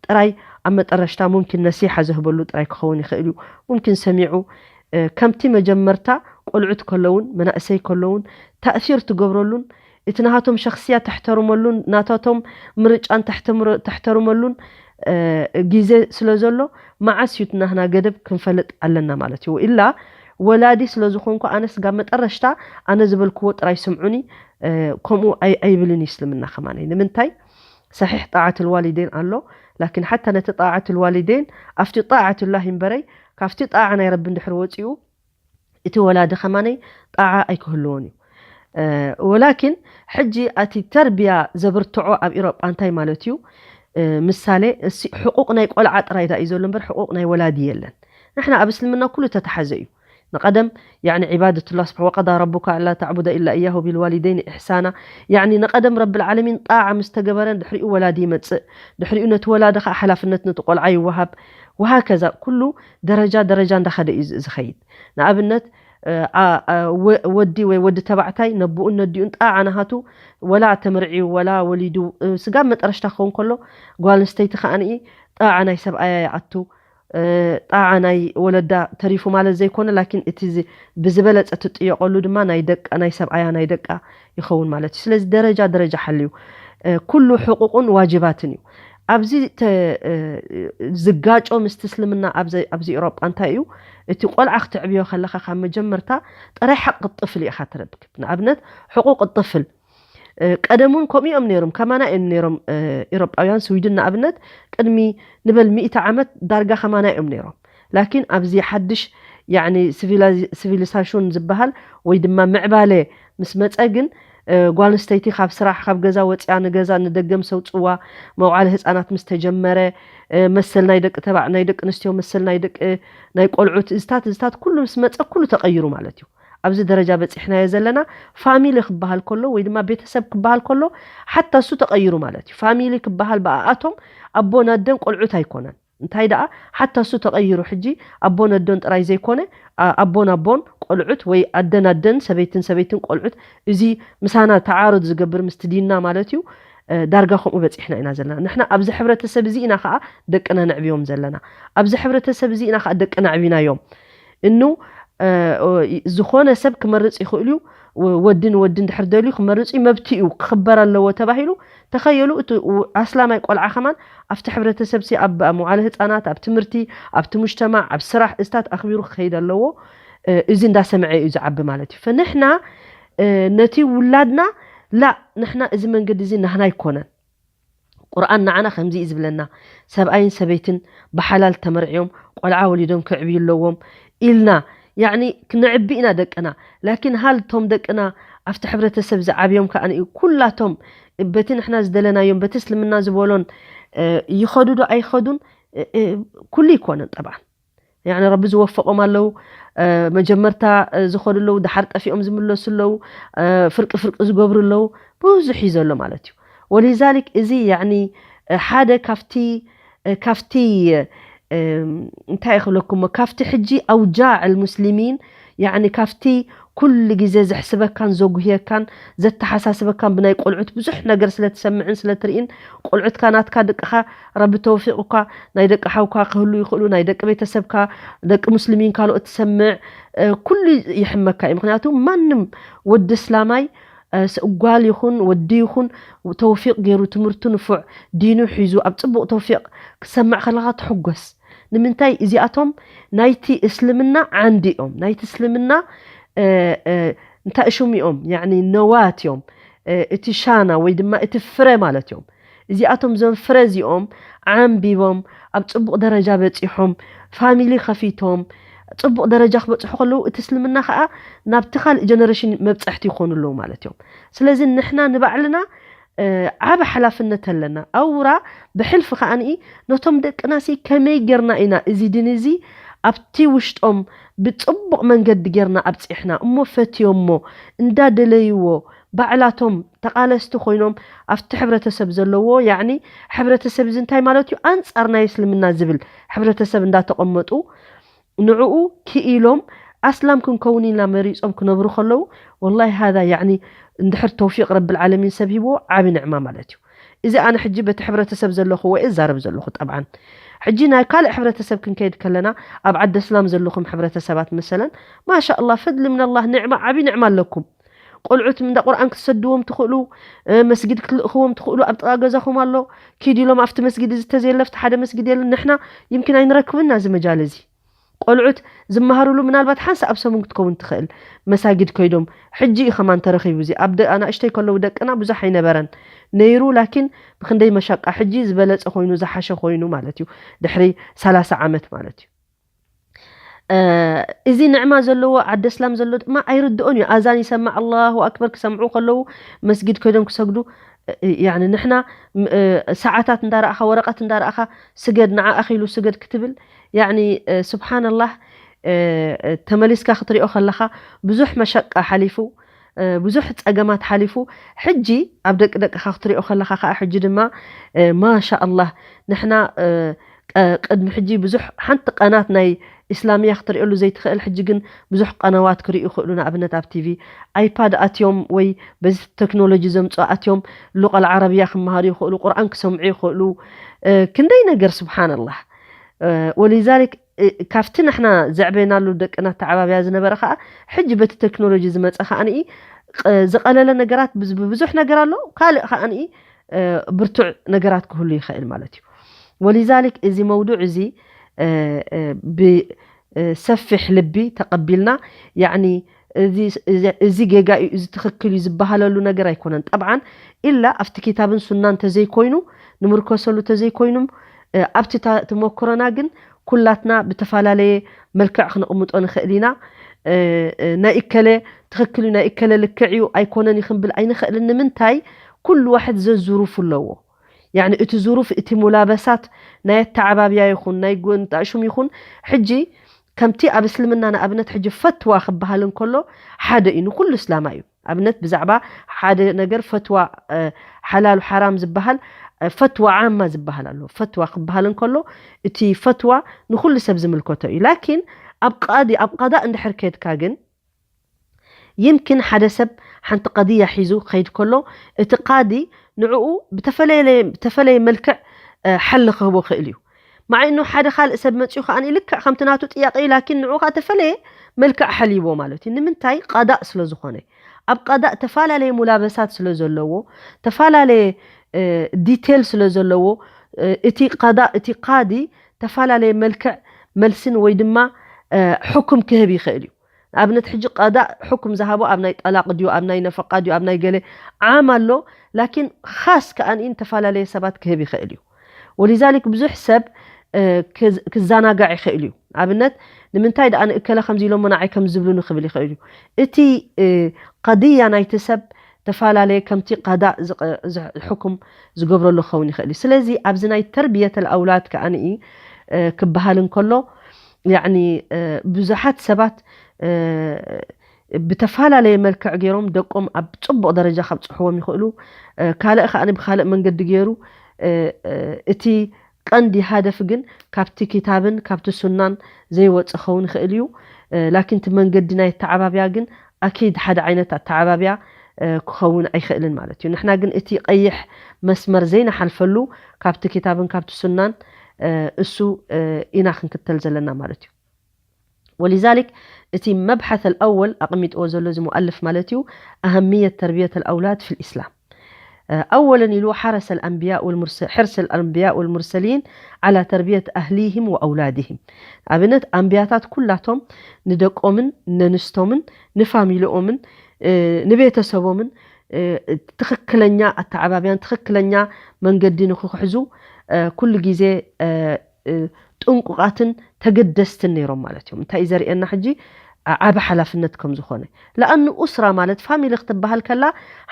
ጥራይ ኣብ መጠረሽታ ሙምኪን ነሲሓ ዝህበሉ ጥራይ ክኸውን ይኽእል እዩ። ሙምኪን ሰሚዑ፣ እ፣ ከምቲ መጀመርታ ቆልዑት ከለውን መናእሰይ ከለውን ታእሲር ትገብረሉን እቲ ናሃቶም ሸኽስያ ተሕተርመሉን ናታቶም ምርጫን ተሕተምረ-፣ ተሕተርመሉን፣ እ፣ ግዜ ስለ ዘሎ፣ መዓስ እዩ እቲ ናህና ገደብ ክንፈልጥ ኣለና ማለት እዩ። ኢላ ወላዲ ስለ ዝኾንኩ፣ ኣነ ስጋብ መጠረሽታ ኣነ ዝበልክዎ ጥራይ ስምዑኒ፣ እ፣ ከምኡ ኣይ-፣ ኣይብልን እዩ እስልምና ከማነይ። ንምንታይ? ሰሒሕ ጣዓት ልዋሊዴን ኣሎ፣ ላኪን ሓታ ነቲ ጣዓት ልዋሊዴን ኣብቲ ጣዓት ላሂ እምበረይ፣ ካብቲ ጣዓ ናይ ረቢ እንድሕር ወፂኡ፣ እቲ ወላዲ ከማነይ ጣዓ ኣይክህልዎን እዩ። እ፣ ወላኪን ሕጂ እቲ ተርቢያ ዘብርትዖ ኣብ ኤሮጳ እንታይ ማለት እዩ? እ፣ ምሳሌ፣ እሲ ሕቁቕ ናይ ቆልዓ ጥራይ ዳ እዩ ዘሎ እምበር፣ ሕቁቕ ናይ ወላዲ የለን። ንሕና ኣብ እስልምና ኩሉ ተተሓዘ እዩ። ንቐደም፣ ያዕኒ፣ ዒባደቱላህ ስብሓ-፣ "ወቀዳ ረቡካ ኣላ ተዕቡደ ኢላ እያሁ ቢልዋሊደይን ኢሕሳና"፣ ያዕኒ፣ ንቐደም ረብል ዓለሚን ጣዓ ምስ ተገበረን፣ ድሕሪኡ ወላዲ ይመጽእ፣ ድሕሪኡ ነቲ ወላዲ ኸኣ ሓላፍነት ነቲ ቆልዓ ይወሃብ፣ ወሃከዛ፣ ኩሉ ደረጃ ደረጃ እንዳኸደ እዩ ዝ-፣ ዝኸይድ። ንኣብነት፣ እ፣ ኣ-፣ ኣ-፣ ወ-፣ ወዲ ወይ ወዲ ተባዕታይ ነቦኡን ነዲኡን ጣዓ ናሃቱ፣ ወላ ተመርዕዩ፣ ወላ ወሊዱ፣ እ፣ ስጋብ መጠረሽታ ክኸውን ከሎ፣ ጓል ኣንስተይቲ ከኣ ንኢ ጣዓ ናይ ሰብኣያ ይኣቱ። እ፣ ጣዓ ናይ ወለዳ ተሪፉ ማለት ዘይኮነ፣ ላኪን እቲ ዝ-፣ ብዝበለጸ ትጥየቐሉ ድማ ናይ ደቃ፣ ናይ ሰብኣያ፣ ናይ ደቃ ይኸውን ማለት እዩ። ስለዚ ደረጃ ደረጃ ሓልዩ፣ እ፣ ኩሉ ሕቁቁን ዋጅባትን እዩ። ኣብዚ ተ-፣ እ፣ ዝጋጮ ምስቲ እስልምና ኣብዚ፣ ኣብዚ ኤውሮጳ እንታይ እዩ? እቲ ቆልዓ ክትዕብዮ ከለኻ ካብ መጀመርታ ጥራይ ሓቂ ጥፍል ኢኻ ትረክብ። ንኣብነት፣ ሕቁቅ ጥፍል፣ እ፣ ቀደም እውን ከምኡ እዮም ነይሮም፣ ከማና እዮም ነይሮም፣ እ፣ ኤውሮጳውያን። ስዊድን ንኣብነት ቅድሚ ንበል ሚእቲ ዓመት ዳርጋ ከማና እዮም ነይሮም። ላኪን ኣብዚ ሓድሽ፣ ያዕኒ፣ ሲቪላዚ-፣ ሲቪሊሳሽን ዝበሃል ወይ ድማ ምዕባለ ምስ መጸ ግን፣ እ፣ ጓል ኣንስተይቲ ካብ ስራሕ፣ ካብ ገዛ ወጽያ ንገዛ ንደገ ምስ ኣውጽዋ፣ መውዓሊ ህጻናት ምስ ተጀመረ፣ እ፣ መሰል ናይ ደቂ ተባዕ-፣ ናይ ደቂ ኣንስትዮ፣ መሰል ናይ ደቂ፣ ናይ ቆልዑት፣ እዝታት፣ እዝታት ኩሉ ምስ መጸ ኩሉ ተቐይሩ ማለት እዩ። ኣብዚ ደረጃ በጺሕናዮ ዘለና። ፋሚሊ ክበሃል ከሎ ወይ ድማ ቤተሰብ ክበሃል ከሎ ሓታ እሱ ተቐይሩ ማለት እዩ። ፋሚሊ ክበሃል ብኣኣቶም ኣቦን ኣደን ቆልዑት ኣይኮነን። እንታይ ደኣ ሓታ እሱ ተቐይሩ ሕጂ ኣቦን ኣደን ጥራይ ዘይኮነ፣ ኣ-፣ ኣቦን ኣቦን ቆልዑት ወይ ኣደን ኣደን ሰበይትን ሰበይትን ቆልዑት፣ እዚ ምሳና ተዓሩድ ዝገብር ምስቲ ዲንና ማለት እዩ። እ፣ ዳርጋ ከምኡ በጺሕና ኢና ዘለና። ንሕና ኣብዚ ሕብረተሰብ እዚ ኢና ከኣ ደቅና ነዕብዮም ዘለና። ኣብዚ ሕብረተሰብ እዚ ኢና ከኣ ደቅና ኣዕቢናዮም። እኑ፣ እ፣ ዝኾነ ሰብ ክመርጽ ይኽእል እዩ። ወ-፣ ወዲ ንወዲ እንድሕር ደልዩ ክመርጽ እዩ፣ መብት እዩ፣ ክኽበር ኣለዎ ተባሂሉ ተኸየሉ። እቲ ው-፣ ኣስላማይ ቆልዓ ከማን ኣብቲ ሕብረተሰብ ሲ፣ ኣብ መዋዕለ ህጻናት፣ ኣብ ትምህርቲ፣ ኣብቲ ሙጅተማዕ፣ ኣብ ስራሕ፣ እዝታት ኣኽቢሩ ክኸይድ ኣለዎ። እ፣ እዚ እንዳሰምዐ እዩ ዝዓቢ ማለት እዩ። ፈንሕና፣ እ፣ ነቲ ውላድና፣ ላ፣ ንሕና እዚ መንገዲ እዚ ናህና ኣይኮነን። ቁርኣን ንዓና ከምዚ እዩ ዝብለና፣ ሰብኣይን ሰበይትን ብሓላል ተመርዕዮም ቆልዓ ወሊዶም ክዕብዩ ኣለዎም ኢልና፣ ያዕኒ፣ ክንዕቢ ኢና ደቅና። ላኪን፣ ሃል፣ እቶም ደቅና ኣብቲ ሕብረተሰብ ዝዓብዮም ከኣ፣ ኩላቶም በቲ ንሕና ዝደለናዮም፣ በቲ እስልምና ዝበሎን፣ እ፣ ይኸዱ ዶ ኣይኸዱን? እ፣ እ፣ ኩሉ ይኮነን። ጠብዓን፣ ያኒ ረቢ ዝወፈቖም ኣለዉ፣ መጀመርታ ዝኸዱ ኣለዉ፣ ደሓር ጠፊኦም ዝምለሱ ኣለዉ፣ ፍርቂ ፍርቂ ዝገብሩ ኣለዉ፣ ብዙሕ እዩ ዘሎ ማለት እዩ። ወሊዛሊክ እዚ ያኒ ሓደ ካብቲ ካብቲ እንታይ ክብለኩሞ፣ ካብቲ ሕጂ ኣውጃዕ ልሙስሊሚን፣ ያኒ ካብቲ ኩሉ ግዜ ዘሕስበካን ዘጉህየካን ዘተሓሳስበካን ብናይ ቆልዑት ብዙሕ ነገር ስለ ትሰምዕን ስለ ትርእን፣ ቆልዑትካ ናትካ ደቅኻ ረቢ ተውፊቑካ ናይ ደቂ ሓውካ ክህሉ ይኽእሉ፣ ናይ ደቂ ቤተሰብካ፣ ደቂ ሙስሊሚን ካልኦት ትሰምዕ፣ ኩሉ ይሕመካ እዩ። ምክንያቱ ማንም ወዲ እስላማይ ጓል ይኹን ወዲ ይኹን ተውፊቕ ገይሩ ትምህርቱ ንፉዕ ዲኑ ሒዙ ኣብ ጽቡቕ ተውፊቕ ክትሰምዕ ከለኻ ትሕጎስ። ንምንታይ እዚኣቶም ናይቲ እስልምና ዓንዲ እዮም። ናይቲ እስልምና እንታይ ሽሙ እዮም፣ ያኒ ነዋት እዮም። እቲ ሻና ወይ ድማ እቲ ፍረ ማለት እዮም። እዚኣቶም እዞም ፍረ እዚኦም ዓንቢቦም ኣብ ጽቡቕ ደረጃ በጺሖም ፋሚሊ ከፊቶም ጽቡቕ ደረጃ ክበጽሑ ከለዉ እቲ እስልምና ከዓ ናብቲ ካልእ ጀነሬሽን መብጻሕቲ ይኾኑ ኣለዉ ማለት እዮም። ስለዚ ንሕና ንባዕልና ዓብ ሓላፍነት ኣለና። ኣውራ ብሕልፊ ከዓኒ ነቶም ደቅናሲ ከመይ ጌርና ኢና እዚ ድን እዚ ኣብቲ ውሽጦም ብጽቡቕ መንገዲ ጌርና ኣብጺሕና እሞ ፈትዮሞ እንዳደለይዎ ባዕላቶም ተቓለስቲ ኮይኖም ኣብቲ ሕብረተሰብ ዘለዎ ያኒ ሕብረተሰብ እዚ እንታይ ማለት እዩ ኣንጻር ናይ እስልምና ዝብል ሕብረተሰብ እንዳተቐመጡ ንዕኡ ክኢሎም ኣስላም ክንከውን ኢልና መሪጾም ክነብሩ ከለዉ ወላሂ ሃዛ ያኒ እንድሕር ተውፊቕ ረብል ዓለሚን ሰብ ሂብዎ ዓቢ ንዕማ ማለት እዩ። እዚ ኣነ ሕጂ በቲ ሕብረተሰብ ዘለኹ ወይ እዛረብ ዘለኹ ጠብዓን ሕጂ ናይ ካልእ ሕብረተሰብ ክንከይድ ከለና ኣብ ዓዲ እስላም ዘለኹም ሕብረተሰባት መሰለን ማሻ ኣላህ ፈድሊ ምንላህ ንዕማ ዓቢ ንዕማ ኣለኩም። ቆልዑት እንዳ ቁርኣን ክትሰድዎም ትኽእሉ፣ መስጊድ ክትልእኽዎም ትኽእሉ፣ ኣብ ጥቓ ገዛኹም ኣሎ። ኪድ ኢሎም ኣብቲ መስጊድ እዚ ተዘየለ ኣብቲ ሓደ መስጊድ የለን። ንሕና ይምኪን ኣይንረክብና እዚ መጃል እዚ። ቆልዑት ዝመሃሩሉ ምናልባት ሓንሳ ኣብ ሰሙን ክትከውን ትኽእል መሳጊድ ከይዶም። ሕጂ እዩ ከማን ተረኺቡ እዚ ኣብ ኣናእሽተይ ከለዉ ደቅና ብዙሕ ኣይነበረን ነይሩ፣ ላኪን ብክንደይ መሻቃ ሕጂ ዝበለጸ ኮይኑ ዝሓሸ ኮይኑ ማለት እዩ ድሕሪ ሰላሳ ዓመት ማለት እዩ። እዚ ንዕማ ዘለዎ ዓዲ እስላም ዘሎ ድማ ኣይርድኦን እዩ። ኣዛን ይሰምዕ ኣላሁ ኣክበር ክሰምዑ ከለዉ መስጊድ ከይዶም ክሰግዱ ያኒ ንሕና ሰዓታት እንዳረኣኻ ወረቐት እንዳረኣኻ ስገድ ንዓ ኣኺሉ ስገድ ክትብል ያኒ ስብሓንላህ ተመሊስካ ክትሪኦ ከለኻ ብዙሕ መሸቃ ሓሊፉ ብዙሕ ጸገማት ሓሊፉ ሕጂ ኣብ ደቂ ደቅኻ ክትሪኦ ከለኻ ከዓ ሕጂ ድማ ማሻ ኣላህ ንሕና ቅድሚ ሕጂ ብዙሕ ሓንቲ ቀናት ናይ ኢስላምያ ክትሪኦሉ ዘይትኽእል ሕጂ ግን ብዙሕ ቀናዋት ክርእዩ ይኽእሉ ንኣብነት ኣብ ቲቪ ኣይፓድ ኣትዮም ወይ በዚ ቴክኖሎጂ ዘምፅኦ ኣትዮም ሉቃ ዓረብያ ክመሃሩ ይኽእሉ ቁርኣን ክሰምዑ ይኽእሉ ክንደይ ነገር ስብሓንላህ ወሊዛሊክ ካብቲ ንሕና ዘዕበናሉ ደቅና ተዓባብያ ዝነበረ ከዓ ሕጂ በቲ ቴክኖሎጂ ዝመፀ ከዓ ዝቐለለ ነገራት ብብዙሕ ነገር ኣሎ ካልእ ከዓ ብርቱዕ ነገራት ክህሉ ይኽእል ማለት እዩ ወሊዛሊክ እዚ መውዱዕ እዚ ብሰፊሕ ልቢ ተቐቢልና ያኒ እዚ ጌጋ እዩ እዚ ትኽክል እዩ ዝበሃለሉ ነገር ኣይኮነን ጠብዓን ኢላ ኣብቲ ኪታብን ሱናን ተዘይኮይኑ ንምርከሰሉ ተዘይኮይኑም ኣብቲ ተመክሮና ግን ኩላትና ብተፈላለየ መልክዕ ክንቕምጦ ንኽእል ኢና ናይ እከለ ትኽክል እዩ ናይ እከለ ልክዕ እዩ ኣይኮነን ይኽንብል ኣይንኽእልን ንምንታይ ኩሉ ዋሕድ ዘዙሩፉ ኣለዎ ያኒ እቲ ዙሩፍ እቲ ሙላበሳት ናይ ኣተዓባብያ ይኹን ናይ ጎንጣእሹም ይኹን ሕጂ ከምቲ ኣብ እስልምና ንኣብነት ሕጂ ፈትዋ ክበሃል እንከሎ ሓደ እዩ ንኩሉ እስላማ እዩ ኣብነት ብዛዕባ ሓደ ነገር ፈትዋ ሓላል ሓራም ዝበሃል ፈትዋ ዓማ ዝበሃል ኣሎ ፈትዋ ክበሃል እንከሎ እቲ ፈትዋ ንኩሉ ሰብ ዝምልከቶ እዩ ላኪን ኣብ ቃዲ ኣብ ቀዳእ እንድሕር ከድካ ግን ይምክን ሓደ ሰብ ሓንቲ ቀድያ ሒዙ ክኸይድ ከሎ እቲ ቃዲ ንዕኡ ብተፈለየ መልክዕ ሓሊ ክህቦ ክእል እዩ ማዓይኑ ሓደ ካልእ ሰብ መፅኡ ከዓ ልክዕ ከምቲ ናቱ ጥያቄ እዩ ላኪን ንዕኡ ከዓ ተፈለየ መልክዕ ሓሊቦ ማለት እዩ ንምንታይ ቀዳእ ስለ ዝኾነ ኣብ ቀዳእ ተፈላለየ ሙላበሳት ስለ ዘለዎ ተፈላለየ ዲቴል ስለ ዘለዎ እቲ ቀዳእ እቲ ቃዲ ተፈላለየ መልክዕ መልስን ወይ ድማ ሕኩም ክህብ ይኽእል እዩ ንኣብነት ሕጂ ቀዳእ ሕኩም ዝሃቦ ኣብ ናይ ጠላቕ ድዩ ኣብ ናይ ነፈቃ ድዩ ኣብ ናይ ገለ ዓም ኣሎ ላኪን ኻስ ከኣ ንኢን ተፈላለየ ሰባት ክህብ ይኽእል እዩ ወሊዛሊክ ብዙሕ ሰብ ክዘናጋዕ ይኽእል እዩ ኣብነት ንምንታይ ደኣ ንእከለ ከምዚ ኢሎሞ ንዓይ ከም ዝብሉኒ ክብል ይኽእል እዩ እቲ ቀድያ ናይቲ ሰብ ተፈላለየ ከምቲ ቀዳእ ሕኩም ዝገብረሉ ክኸውን ይኽእል እዩ ስለዚ ኣብዚ ናይ ተርብየት ኣውላድ ከኣ ንኢ ክበሃል እንከሎ ያዕኒ ብዙሓት ሰባት ብተፈላለየ መልክዕ ገይሮም ደቆም ኣብ ፅቡቕ ደረጃ ከብፅሕዎም ይኽእሉ። ካልእ ከኣ ብካልእ መንገዲ ገይሩ እቲ ቀንዲ ሃደፍ ግን ካብቲ ኪታብን ካብቲ ሱናን ዘይወፅ ክኸውን ይኽእል እዩ። ላኪን እቲ መንገዲ ናይ ኣተዓባብያ ግን ኣኪድ ሓደ ዓይነት ኣተዓባብያ ክኸውን ኣይኽእልን ማለት እዩ። ንሕና ግን እቲ ቀይሕ መስመር ዘይንሓልፈሉ ካብቲ ኪታብን ካብቲ ሱናን እሱ ኢና ክንክተል ዘለና ማለት እዩ። ولذلك እቲ መብሓት ኣልኣወል ኣቐሚጥዎ ዘሎ እዚ ሙኣልፍ ማለት እዩ ኣህምየት ተርብየት ኣልኣውላድ ፊ ልእስላም። ኣወለን ኢሉ ሓረሰ ኣልኣንብያ ወልሙርሰ- ሕርስ ኣልኣንብያ ወልሙርሰሊን ዓላ ተርብየት ኣህሊህም ወኣውላድህም። ኣብነት ኣንብያታት ኩላቶም ንደቆምን ነንስቶምን ንፋሚሊኦምን ንቤተሰቦምን ትኽክለኛ ኣተዓባብያን ትኽክለኛ መንገዲ ንክክሕዙ ኩሉ ግዜ ጥንቁቓትን ተገደስትን ነይሮም ማለት እዮም። እንታይ እዩ ዘርእየና ሕጂ ዓብ ሓላፍነት ከም ዝኾነ? ለኣኑ ኡስራ ማለት ፋሚሊ ክትበሃል ከላ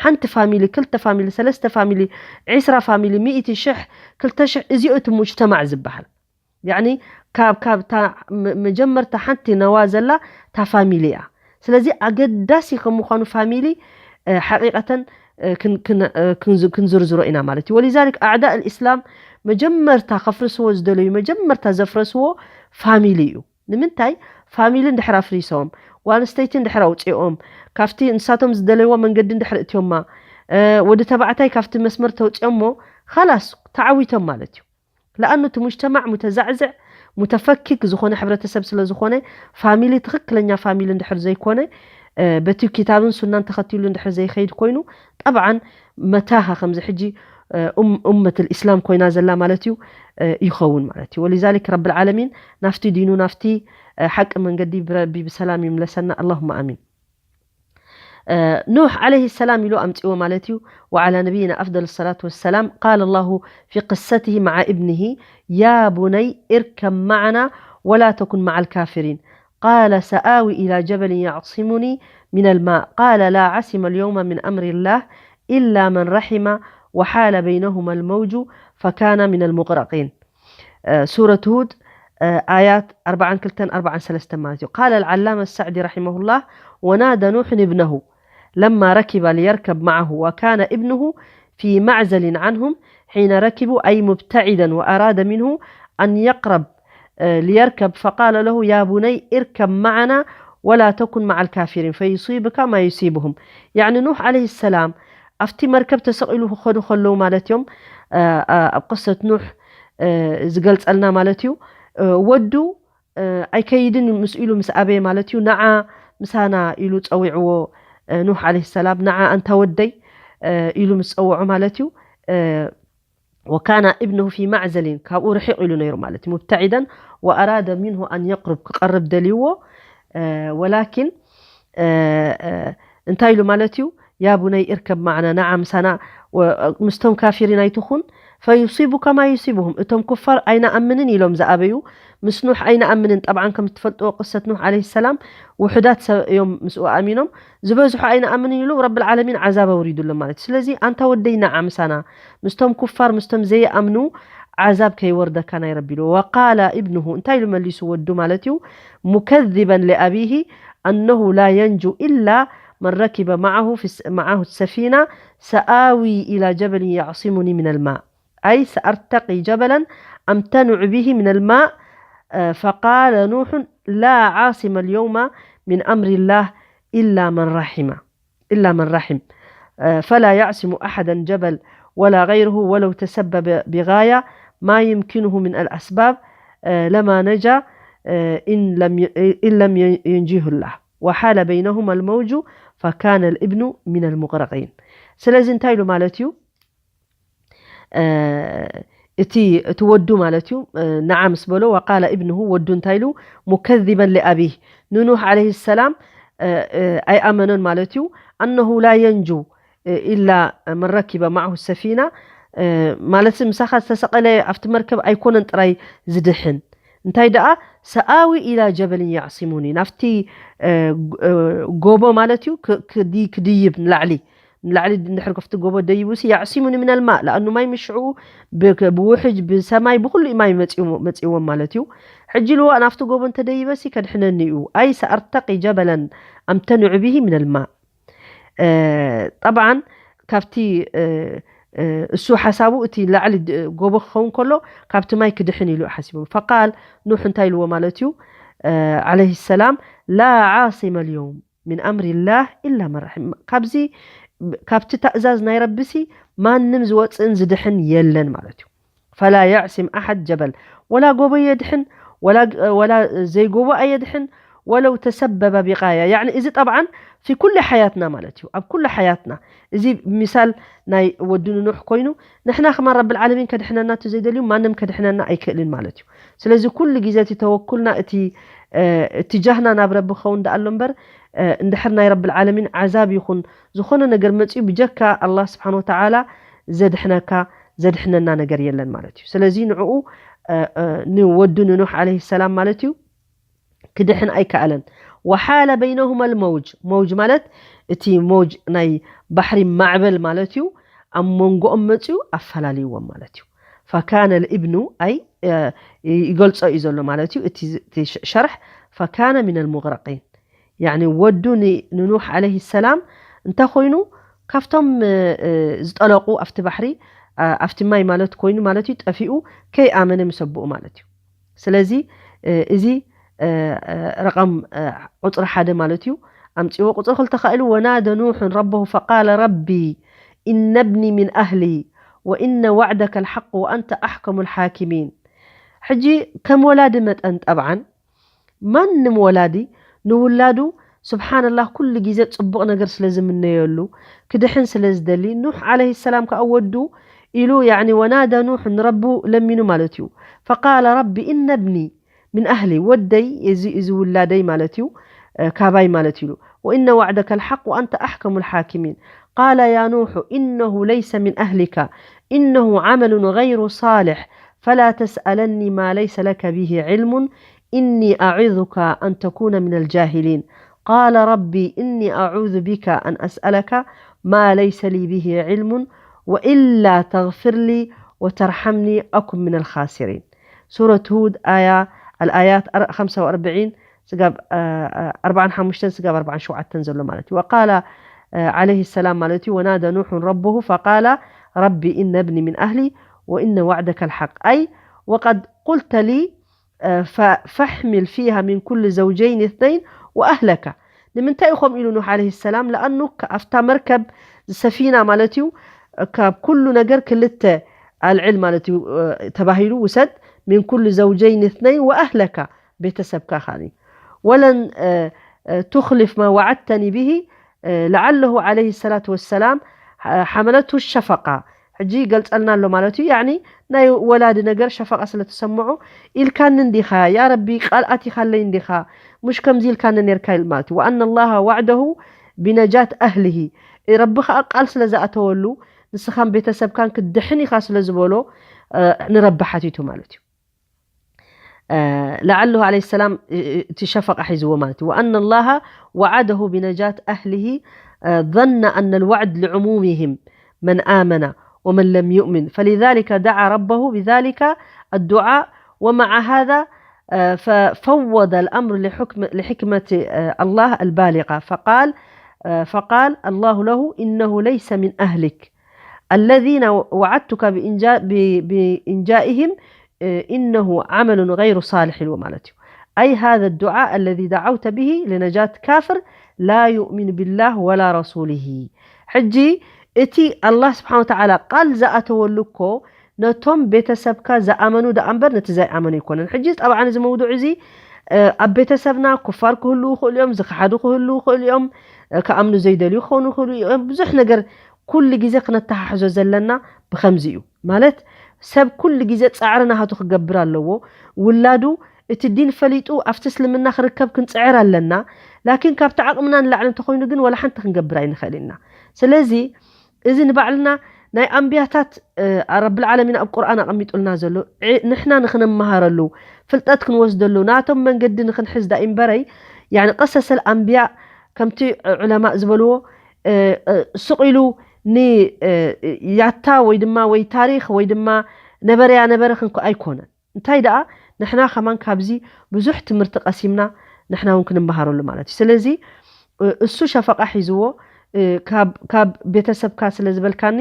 ሓንቲ ፋሚሊ ክልተ ፋሚሊ ሰለስተ ፋሚሊ ዒስራ ፋሚሊ ሚእቲ ሽሕ ክልተ ሽሕ እዚኦ እቲ ሙጅተማዕ ዝበሃል ያኒ ካብ ካብ እታ መጀመርታ ሓንቲ ነዋ ዘላ እታ ፋሚሊ እያ። ስለዚ ኣገዳሲ ከም ምዃኑ ፋሚሊ ሓቂቀተን ክንዝርዝሮ ኢና ማለት እዩ። ወሊዛሊክ ኣዕዳእ ልእስላም መጀመርታ ከፍርስዎ ዝደለዩ መጀመርታ ዘፍረስዎ ፋሚሊ እዩ። ንምንታይ? ፋሚሊ እንድሕር ኣፍሪሶም ጓል ኣንስተይቲ እንድሕር ኣውፅኦም ካብቲ ንሳቶም ዝደለይዎ መንገዲ እንድሕር እትዮማ ወዲ ተባዕታይ ካብቲ መስመር ተውፅኦሞ ኻላስ ተዓዊቶም ማለት እዩ። ለኣኑ እቲ ሙጅተማዕ ሙተዛዕዝዕ ሙተፈኪክ ዝኾነ ሕብረተሰብ ስለ ዝኾነ ፋሚሊ ትኽክለኛ ፋሚሊ እንድሕር ዘይኮነ በቲ ኪታብን ሱናን ተኸቲሉ እንድሕር ዘይኸይድ ኮይኑ ጠብዓን መታሃ ከምዚ ሕጂ ኡመት ልእስላም ኮይና ዘላ ማለት እዩ ይኸውን ማለት እዩ። ወሊዛሊክ ረብ ልዓለሚን ናፍቲ ዲኑ ናፍቲ ሓቂ መንገዲ ብረቢ ብሰላም ይምለሰና ኣላሁማ ኣሚን። ኑሕ ዓለይሂ ሰላም ኢሉ ኣምፅዎ ማለት እዩ። وعلى نبينا أفضل الصلاة والسلام قال الله في قصته مع ابنه يا بني اركب معنا ولا تكن مع الكافرين قال سآوي إلى جبل يعصمني من الماء قال لا عصم اليوم من أمر الله إلا من رحم وحال بينهما الموج فكان من المغرقين. ሱረት ሁድ ኣያት ኣርባዓን ክልተን ኣርባዓን ሰለስተን ማለት እዩ። قال العلامة السعدي رحمه الله ونادى نوح ابنه لما ركب ليركب معه وكان ابنه في معزل عنهم حين ركبوا أي مبتعدا وأراد منه أن يقرب ليركب فقال له يا بني اركب معنا ولا تكن مع الكافرين فيصيبك ما يصيبهم. يعني نوح عليه السلام ኣብቲ መርከብ ተሰቒሉ ክኸዱ ከለዉ ማለት እዮም ኣብ ቅሰት ኑሕ ዝገልፀልና ማለት እዩ። ወዱ ኣይከይድን ምስ ኢሉ ምስ ኣበየ ማለት እዩ ንዓ ምሳና ኢሉ ፀዊዕዎ ኑሕ ዓለይሂ ሰላም ንዓ ኣንታ ወደይ ኢሉ ምስ ፀውዖ ማለት እዩ። وكان ابنه في معزل ካብኡ ርሒቕ ኢሉ ነይሩ ማለት እዩ። مبتعدا وأراد منه أن يقرب ክቐርብ ደልይዎ ወላኪን እንታይ ኢሉ ማለት እዩ يا بني اركب معنا ንዓ ምሳና ምስቶም ካፊሪን ኣይትኹን فيصيبك ما يصيبهم እቶም ኩፋር ኣይንኣምንን ኢሎም ዝኣበዩ ምስ ኑሕ ኣይንኣምንን ጠብዓን ከም እትፈልጥዎ ቅሰት ኑሕ ዓለይሂ ሰላም ውሑዳት ሰብ እዮም ምስኡ ኣሚኖም ዝበዝሑ ኣይንኣምንን ኢሉ ረብ ልዓለሚን ዓዛብ ኣውሪዱሎም ማለት እዩ። ስለዚ ኣንታ ወደይ ንዓ ምሳና ምስቶም ኩፋር ምስቶም ዘይኣምኑ ዓዛብ ከይወርደካ ናይ ረቢ ኢሉ وقال ابنه እንታይ ኢሉ መሊሱ ወዱ ማለት እዩ مكذبا لأبيه أنه لا ينجو إلا من ركب معه في معه السفينة سآوي إلى جبل يعصمني من الماء أي سأرتقي جبلا أمتنع به من الماء فقال نوح لا عاصم اليوم من أمر الله إلا من رحم إلا من رحم فلا يعصم أحدا جبل ولا غيره ولو تسبب بغاية ما يمكنه من الأسباب لما نجا إن لم إن لم ينجه الله وحال بينهما الموج فكان الابن من المغرقين. ስለዚ እንታይ ኢሉ ማለት እዩ እቲ እቲ ወዱ ማለት እዩ ንዓ ምስ በሎ وقال ابنه ወዱ እንታይ ኢሉ مكذبا لأبيه ንኑህ عليه السلام ኣይኣመነን ማለት እዩ أنه لا ينجو إلا من ركب معه السفينة ማለት ምሳኻ ዝተሰቐለ ኣብቲ መርከብ ኣይኮነን ጥራይ ዝድሕን እንታይ ደኣ سآوي إلى جبل يعصمني ናብቲ ጎቦ ማለት እዩ ክድይብ ንላዕሊ ንላዕሊ እንድሕር ከፍቲ ጎቦ ደይቡሲ ያዕሲሙኒ ሚነል ማእ፣ ለኣኑ ማይ ምሽዑ ብውሕጅ ብሰማይ ብኩሉ ማይ መፅዎም ማለት እዩ። ሕጂ ኢልዎ ናብቲ ጎቦ እንተደይበሲ ከድሕነኒ እዩ። ኣይ ሰኣርተቂ ጀበለን ኣምተንዑ ብሂ ሚነል ማእ። ጠብዓን ካብቲ እሱ ሓሳቡ እቲ ላዕሊ ጎቦ ክኸውን ከሎ ካብቲ ማይ ክድሕን ኢሉ ሓሲቡ። ፈቃል ኑሕ እንታይ ኢልዎ ማለት እዩ? ዓለይሂ ሰላም ላ ዓሲመ ልየውም ሚን ኣምሪላህ ኢላ መን ረሒም። ካብዚ ካብቲ ታእዛዝ ናይ ረቢሲ ማንም ዝወፅእን ዝድሕን የለን ማለት እዩ። ፈላ ያዕሲም ኣሓድ ጀበል፣ ወላ ጎቦ የድሕን ወላ ዘይጎቦ ኣየድሕን ወለው ተሰበበ ቢቃያ። ያዕኒ እዚ ጠብዓን ፊ ኩሉ ሓያትና ማለት እዩ። ኣብ ኩሉ ሓያትና እዚ ሚሳል ናይ ወዲ ንኑሕ ኮይኑ ንሕና ከማን ረብል ዓለሚን ከድሕነና ዘይደልዩ ማንም ከድሕነና ኣይክእልን ማለት እዩ። ስለዚ ኩሉ ግዜ እቲ ተወኩልና እቲ እትጃህና ናብ ረቢ ክኸውን ደኣ ኣሎ እምበር እንድሕር ናይ ረብል ዓለሚን ዓዛብ ይኹን ዝኾነ ነገር መፅዩ ብጀካ ኣላህ ስብሓን ወተዓላ ዘድሕነካ ዘድሕነና ነገር የለን ማለት እዩ። ስለዚ ንዕኡ ንወዱ ንኑሕ ዓለይሂ ሰላም ማለት እዩ ክድሕን ኣይከኣለን። ወሓለ በይነሁማ ልመውጅ፣ መውጅ ማለት እቲ መውጅ ናይ ባሕሪ ማዕበል ማለት እዩ። ኣብ መንጎኦም መፅዩ ኣፈላልይዎም ማለት እዩ። ፈካነ ልእብኑ ኣይ ይገልፆ እዩ ዘሎ ማለት እዩ እቲ ሸርሕ። ፈካነ ሚን ልሙግረቂን ያኒ ወዱ ንኑሕ ዓለይሂ ሰላም እንተኮይኑ ካብቶም ዝጠለቁ ኣብቲ ባሕሪ ኣብቲ ማይ ማለት ኮይኑ ማለት እዩ ጠፊኡ ከይኣመነ ምስ ኣቦኡ ማለት እዩ። ስለዚ እዚ ረቐም ቁፅሪ ሓደ ማለት እዩ ኣምፅዎ። ቁፅሪ ክልተ ከኢሉ ወናደ ኑሑን ረበሁ ፈቃለ ረቢ ኢነ ብኒ ሚን ኣህሊ ወኢነ ዋዕደከ ልሓቅ ወኣንተ ኣሕከሙ ልሓኪሚን። ሕጂ ከም ወላዲ መጠን ጠብዓን ማንም ወላዲ ንውላዱ ስብሓንላህ ኩሉ ግዜ ፅቡቕ ነገር ስለ ዝምነየሉ ክድሕን ስለ ዝደሊ ኑሕ ዓለይሂ ሰላም ከዓ ወዱ ኢሉ ያኒ ወናደ ኑሕ ንረቡ ለሚኑ ማለት እዩ። ፈቃለ ረቢ ኢነ ብኒ ሚን ኣህሊ ወደይ እዚ እዚ ውላደይ ማለት እዩ ካባይ ማለት ኢሉ ወኢነ ዋዕደከ ልሓቅ ወኣንተ ኣሕከሙ ልሓኪሚን ቃለ ያ ኑሑ ኢነሁ ለይሰ ሚን ኣህሊካ ኢነሁ ዓመሉን ገይሩ ሳልሕ ፈላ ተስኣለኒ ማ ለይሰ ለከ ብሂ ዕልሙን إني أعظك أن تكون من الجاهلين قال ربي إني أعوذ بك أن أسألك ما ليس لي به علم وإلا تغفر لي وترحمني أكن من الخاسرين. سورة هود آية الآيات خمسة وأربعين ስጋብ ኣርባዓን ሓሙሽተን ስጋብ ኣርባዓን ሸውዓተን ዘሎ ማለት እዩ። ወቃለ ዓለይሂ ሰላም ማለት እዩ ወናደ ኑሑን ረበሁ ፈቃለ ረቢ ኢነ ብኒ ሚን ኣህሊ ወኢነ ዋዕደከ ልሓቅ ኣይ ወቀድ ቁልተ ሊ ፈሕሚል ፊሃ ሚን ኩል ዘውጀይን እትነይን ወኣህለካ። ንምንታይ እዩ ከምኡ ኢሉ ኑሕ ዓለይሂ ሰላም? ለኣኑ ኣብታ መርከብ ሰፊና ማለት እዩ ካብ ኩሉ ነገር ክልተ ኣልዕል ማለት እዩ ተባሂሉ ውሰድ ሚን ኩል ዘውጀይን እትነይን ወኣህለካ ቤተሰብካ ካኒ ወለን ቱኽሊፍ ማ ዋዓድተኒ ብሂ ለዓለሁ ዓለይሂ ሰላቱ ወሰላም ሓመለቱ ሸፈቃ ሕጂ ይገልጸልና ኣሎ ማለት እዩ። ያኒ ናይ ወላዲ ነገር ሸፈቃ ስለ ተሰምዖ ኢልካኒ እንዲኻ ያ ረቢ ቃል ኣቲኻለይ እንዲኻ ምሽ ከምዚ ኢልካኒ ነርካ ኢል ማለት እዩ። ወኣነ ላሃ ዋዕደሁ ቢነጃት ኣህሊሂ ረቢ ከዓ ቃል ስለ ዝኣተወሉ ንስኻን ቤተሰብካን ክትድሕን ኢኻ ስለ ዝበሎ ንረቢ ሓቲቱ ማለት እዩ። ለዓለሁ ዓለይሂ ሰላም እቲ ሸፈቃ ሒዝዎ ማለት እዩ። ወኣነ ላሃ ወዓደሁ ቢነጃት ኣህሊሂ ظن أن الوعد لعمومهم من آمن ومن لم يؤمن فلذلك دعا ربه بذلك الدعاء ومع هذا ففوض الأمر لحكم لحكمة الله البالغة فقال فقال الله له إنه ليس من أهلك الذين وعدتك بإنجائهم إنه عمل غير صالح ኢልዎ ማለት እዩ። أي هذا الدعاء الذي دعوت به لنجاة كافر لا يؤمن بالله ولا رسوله. ሕጂ እቲ ኣላህ ስብሓን ወተዓላ ቃል ዝኣተወሉ እኮ ነቶም ቤተሰብካ ዝኣመኑ ደኣ እምበር ነቲ ዘይኣመኑ ኣይኮነን። ሕጂ ጠብዓን እዚ መውዱዕ እዚ ኣብ ቤተሰብና ኩፋር ክህልዉ ይኽእሉ እዮም፣ ዝኸሓዱ ክህልዉ ይኽእሉ እዮም፣ ክኣምኑ ዘይደልዩ ክኾኑ ይኽእሉ እዮም። ብዙሕ ነገር ኩሉ ግዜ ክነተሓሕዞ ዘለና ብኸምዚ እዩ። ማለት ሰብ ኩሉ ግዜ ፃዕሪ ናሃቱ ክገብር ኣለዎ። ውላዱ እቲ ዲን ፈሊጡ ኣብቲ እስልምና ክርከብ ክንፅዕር ኣለና። ላኪን ካብቲ ዓቕምና ንላዕሊ እንተኾይኑ ግን ወላ ሓንቲ ክንገብር ኣይንኽእል ኢና። ስለዚ እዚ ንባዕልና ናይ ኣንብያታት ረብል ዓለሚን ኣብ ቁርኣን ኣቐሚጡልና ዘሎ ንሕና ንክንመሃረሉ ፍልጠት ክንወስደሉ ናቶም መንገዲ ንክንሕዝ ዳኢ እምበረይ ያኒ ቀሰሰል ኣንብያ ከምቲ ዑለማእ ዝበልዎ ስቕ ኢሉ ንያታ ወይ ድማ ወይ ታሪኽ ወይ ድማ ነበረያ ነበረ ክንኮ ኣይኮነን። እንታይ ደኣ ንሕና ከማን ካብዚ ብዙሕ ትምህርቲ ቀሲምና ንሕና እውን ክንምሃረሉ ማለት እዩ። ስለዚ እሱ ሸፈቃ ሒዝዎ ካብ ቤተሰብካ ስለ ዝበልካኒ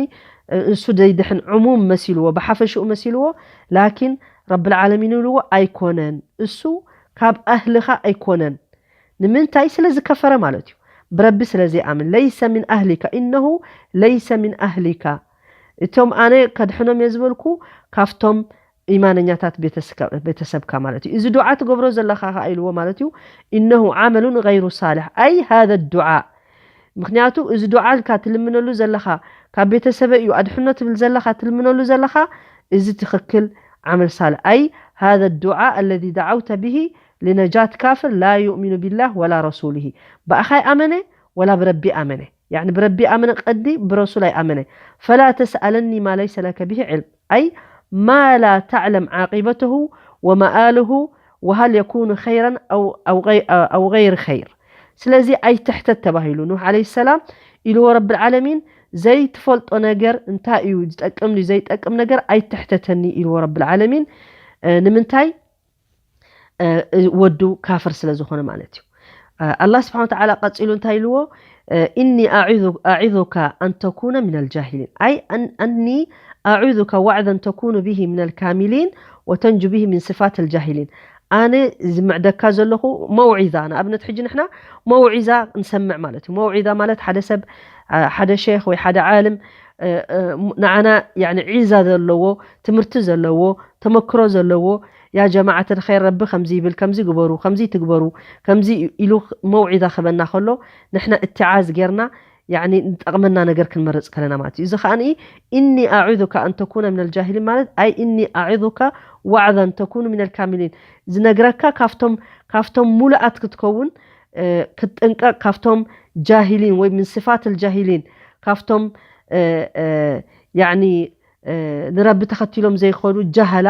እሱ ዘይድሕን ዕሙም መሲልዎ፣ ብሓፈሽኡ መሲልዎ። ላኪን ረብል ዓለሚን ይብልዎ ኣይኮነን፣ እሱ ካብ ኣህልኻ ኣይኮነን። ንምንታይ? ስለ ዝከፈረ ማለት እዩ። ብረቢ ስለ ዘይኣምን። ለይሰ ሚን ኣህሊካ፣ ኢነሁ ለይሰ ሚን ኣህሊካ። እቶም ኣነ ከድሕኖም እየ ዝበልኩ ካብቶም ኢማነኛታት ቤተሰብካ ማለት እዩ። እዚ ዱዓ ትገብሮ ዘለኻ ከኣ ኢልዎ ማለት እዩ። ኢነሁ ዓመሉን ገይሩ ሳልሕ። ኣይ ሃዘ ዱዓ። ምክንያቱ እዚ ዱዓ ኢልካ ትልምነሉ ዘለኻ ካብ ቤተሰበ እዩ ኣድሕኖ ትብል ዘለኻ ትልምነሉ ዘለኻ እዚ ትኽክል ዓመል ሳልሕ። ኣይ ሃዘ ዱዓ ኣለዚ ደዓውተ ብሂ ሊነጃት ካፍር ላ ዩእሚኑ ቢላህ ወላ ረሱሊሂ። ብኣኻ ይኣመነ ወላ ብረቢ ኣመነ። ያዕኒ ብረቢ ኣመነ ቀዲ ብረሱል ኣይኣመነ። ፈላ ተስኣለኒ ማ ለይሰ ለከ ብሂ ዕልም። ኣይ ማ ላ ተዕለም ዓቂበተሁ ወመኣልሁ ወሃል የኩኑ ኸይረን ኣው ገይር ኸይር። ስለዚ ኣይትሕተት ተባሂሉ። ኑሕ ዓለይሂ ሰላም ኢልዎ ረብል ዓለሚን ዘይትፈልጦ ነገር እንታይ እዩ ዝጠቅም ድዩ ዘይጠቅም ነገር ኣይትሕተተኒ ኢልዎ ረብል ዓለሚን። ንምንታይ? ወዱ ካፍር ስለ ዝኾነ ማለት እዩ። ኣላህ ስብሓን ወተዓላ ቀጺሉ እንታይ ኢልዎ? ኢኒ ኣዒዙካ ኣን ተኩነ ሚነል ጃሂሊን። ኣይ ኣኒ ኣዒዙካ ዋዕዘን ተኩኑ ብሂ ሚነል ካሚሊን ወተንጁ ብሂ ሚን ስፋት ኣልጃሂሊን። ኣነ ዝምዕደካ ዘለኹ መውዒዛ፣ ንኣብነት ሕጂ ንሕና መውዒዛ ንሰምዕ ማለት እዩ። መውዒዛ ማለት ሓደ ሰብ ሓደ ሸይኽ ወይ ሓደ ዓልም ንዓና ዒዛ ዘለዎ ትምህርቲ ዘለዎ ተመክሮ ዘለዎ ያ ጀማዓት ኸይር ረቢ ከምዚ ይብል ከምዚ ግበሩ ከምዚ ትግበሩ ከምዚ ኢሉ መውዒዛ ክበና ከሎ ንሕና እትዓዝ ጌርና ያኒ ንጠቕመና ነገር ክንመርጽ ከለና ማለት እዩ። እዚ ከኣ ኢኒ ኣዑዙካ ኣን ተኩነ ሚነል ጃሂሊን ማለት ኣይ ኢኒ ኣዑዙካ ዋዕዛን ተኩኑ ሚነል ካሚሊን ዝነግረካ ካብቶም ካብቶም ሙሉኣት ክትከውን ክትጥንቀቕ ካብቶም ጃሂሊን ወይ ምን ስፋት ጃሂሊን ካብቶም ያኒ ንረቢ ተኸቲሎም ዘይኸዱ ጃህላ